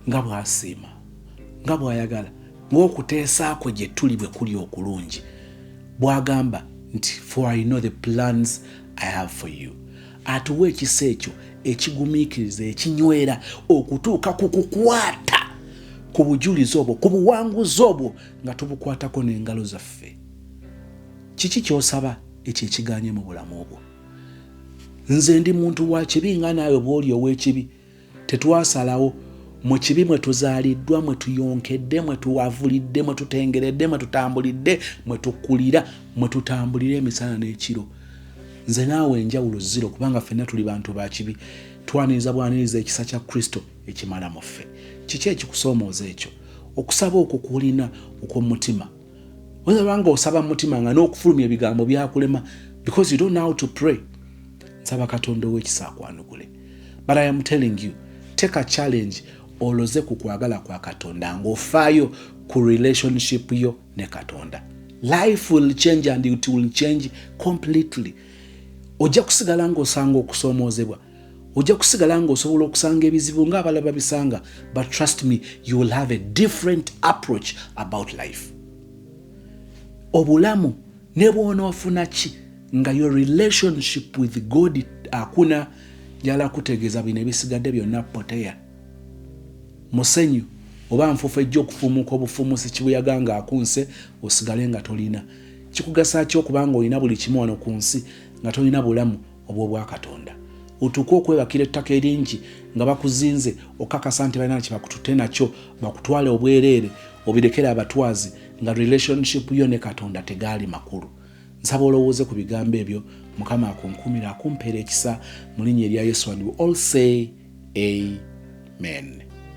nga bw'asiima, nga bw'ayagala, ng'okuteesa kwe gye tuli bwe kuli okulungi, bw'agamba nti, "For I know the plans I have for you." Atuwa ekisa ekyo ekigumiikiriza, ekinywera okutuuka ku kukwata ku bujulizi obwo, ku buwanguzi obwo, nga tubukwatako n'engalo zaffe. Kiki ky'osaba ekyo ekiganye mu bulamu bwo? Nze ndi muntu wa kibi nga naawe bw'oli ow'ekibi. Tetwasalawo mu kibi mwe tuzaaliddwa, mwe tuyonkedde, mwe tuwavulidde, mwe tutengeredde, mwe tutambulidde, mwe tukulira, mwe tutambulira emisana n'ekiro. Nze naawe enjawulo zero, kubanga ffenna tuli bantu ba kibi, twaniriza bwaniriza ekisa kya Kristo ekimala mu ffe. Kiki ekikusoomooza ekyo? Okusaba okwo kwolina okw'omutima, oyinza nga osaba mu mutima nga n'okufulumya ebigambo byakulema because you don't know how to pray. Nsaba Katonda ow'ekisa akwanukule. But I am telling you, take a challenge, oloze ku kwagala kwa Katonda ng'ofaayo ku relationship yo ne Katonda. Life will change and it will change completely. Ojja kusigala ng'osanga okusoomoozebwa, ojja kusigala ng'osobola okusanga ebizibu ng'abalala babisanga, but trust me, you will have a different approach about life. Obulamu ne bw'onoofuna ki, nga your relationship with God akuna, njala kutegeeza bino ebisigadde byonna poteya, musenyu oba nfuufu ejja okufuumuka obufuumusi kibuyaga ng'akunse osigale nga tolina. Kikugasa ki okuba nga olina buli kimu wano ku nsi nga tolina bulamu obw'obwakatonda? Otuuke okwebakira ettaka eringi nga bakuzinze okakasa nti balina kyebakututte nakyo, bakutwale obwereere, obirekere abatwazi, nga relationship yo ne Katonda tegaali makulu. Nsaba olowooze ku bigambo ebyo. Mukama akunkumira, akumpeera ekisa mu linnya erya Yesu, and we all say amen.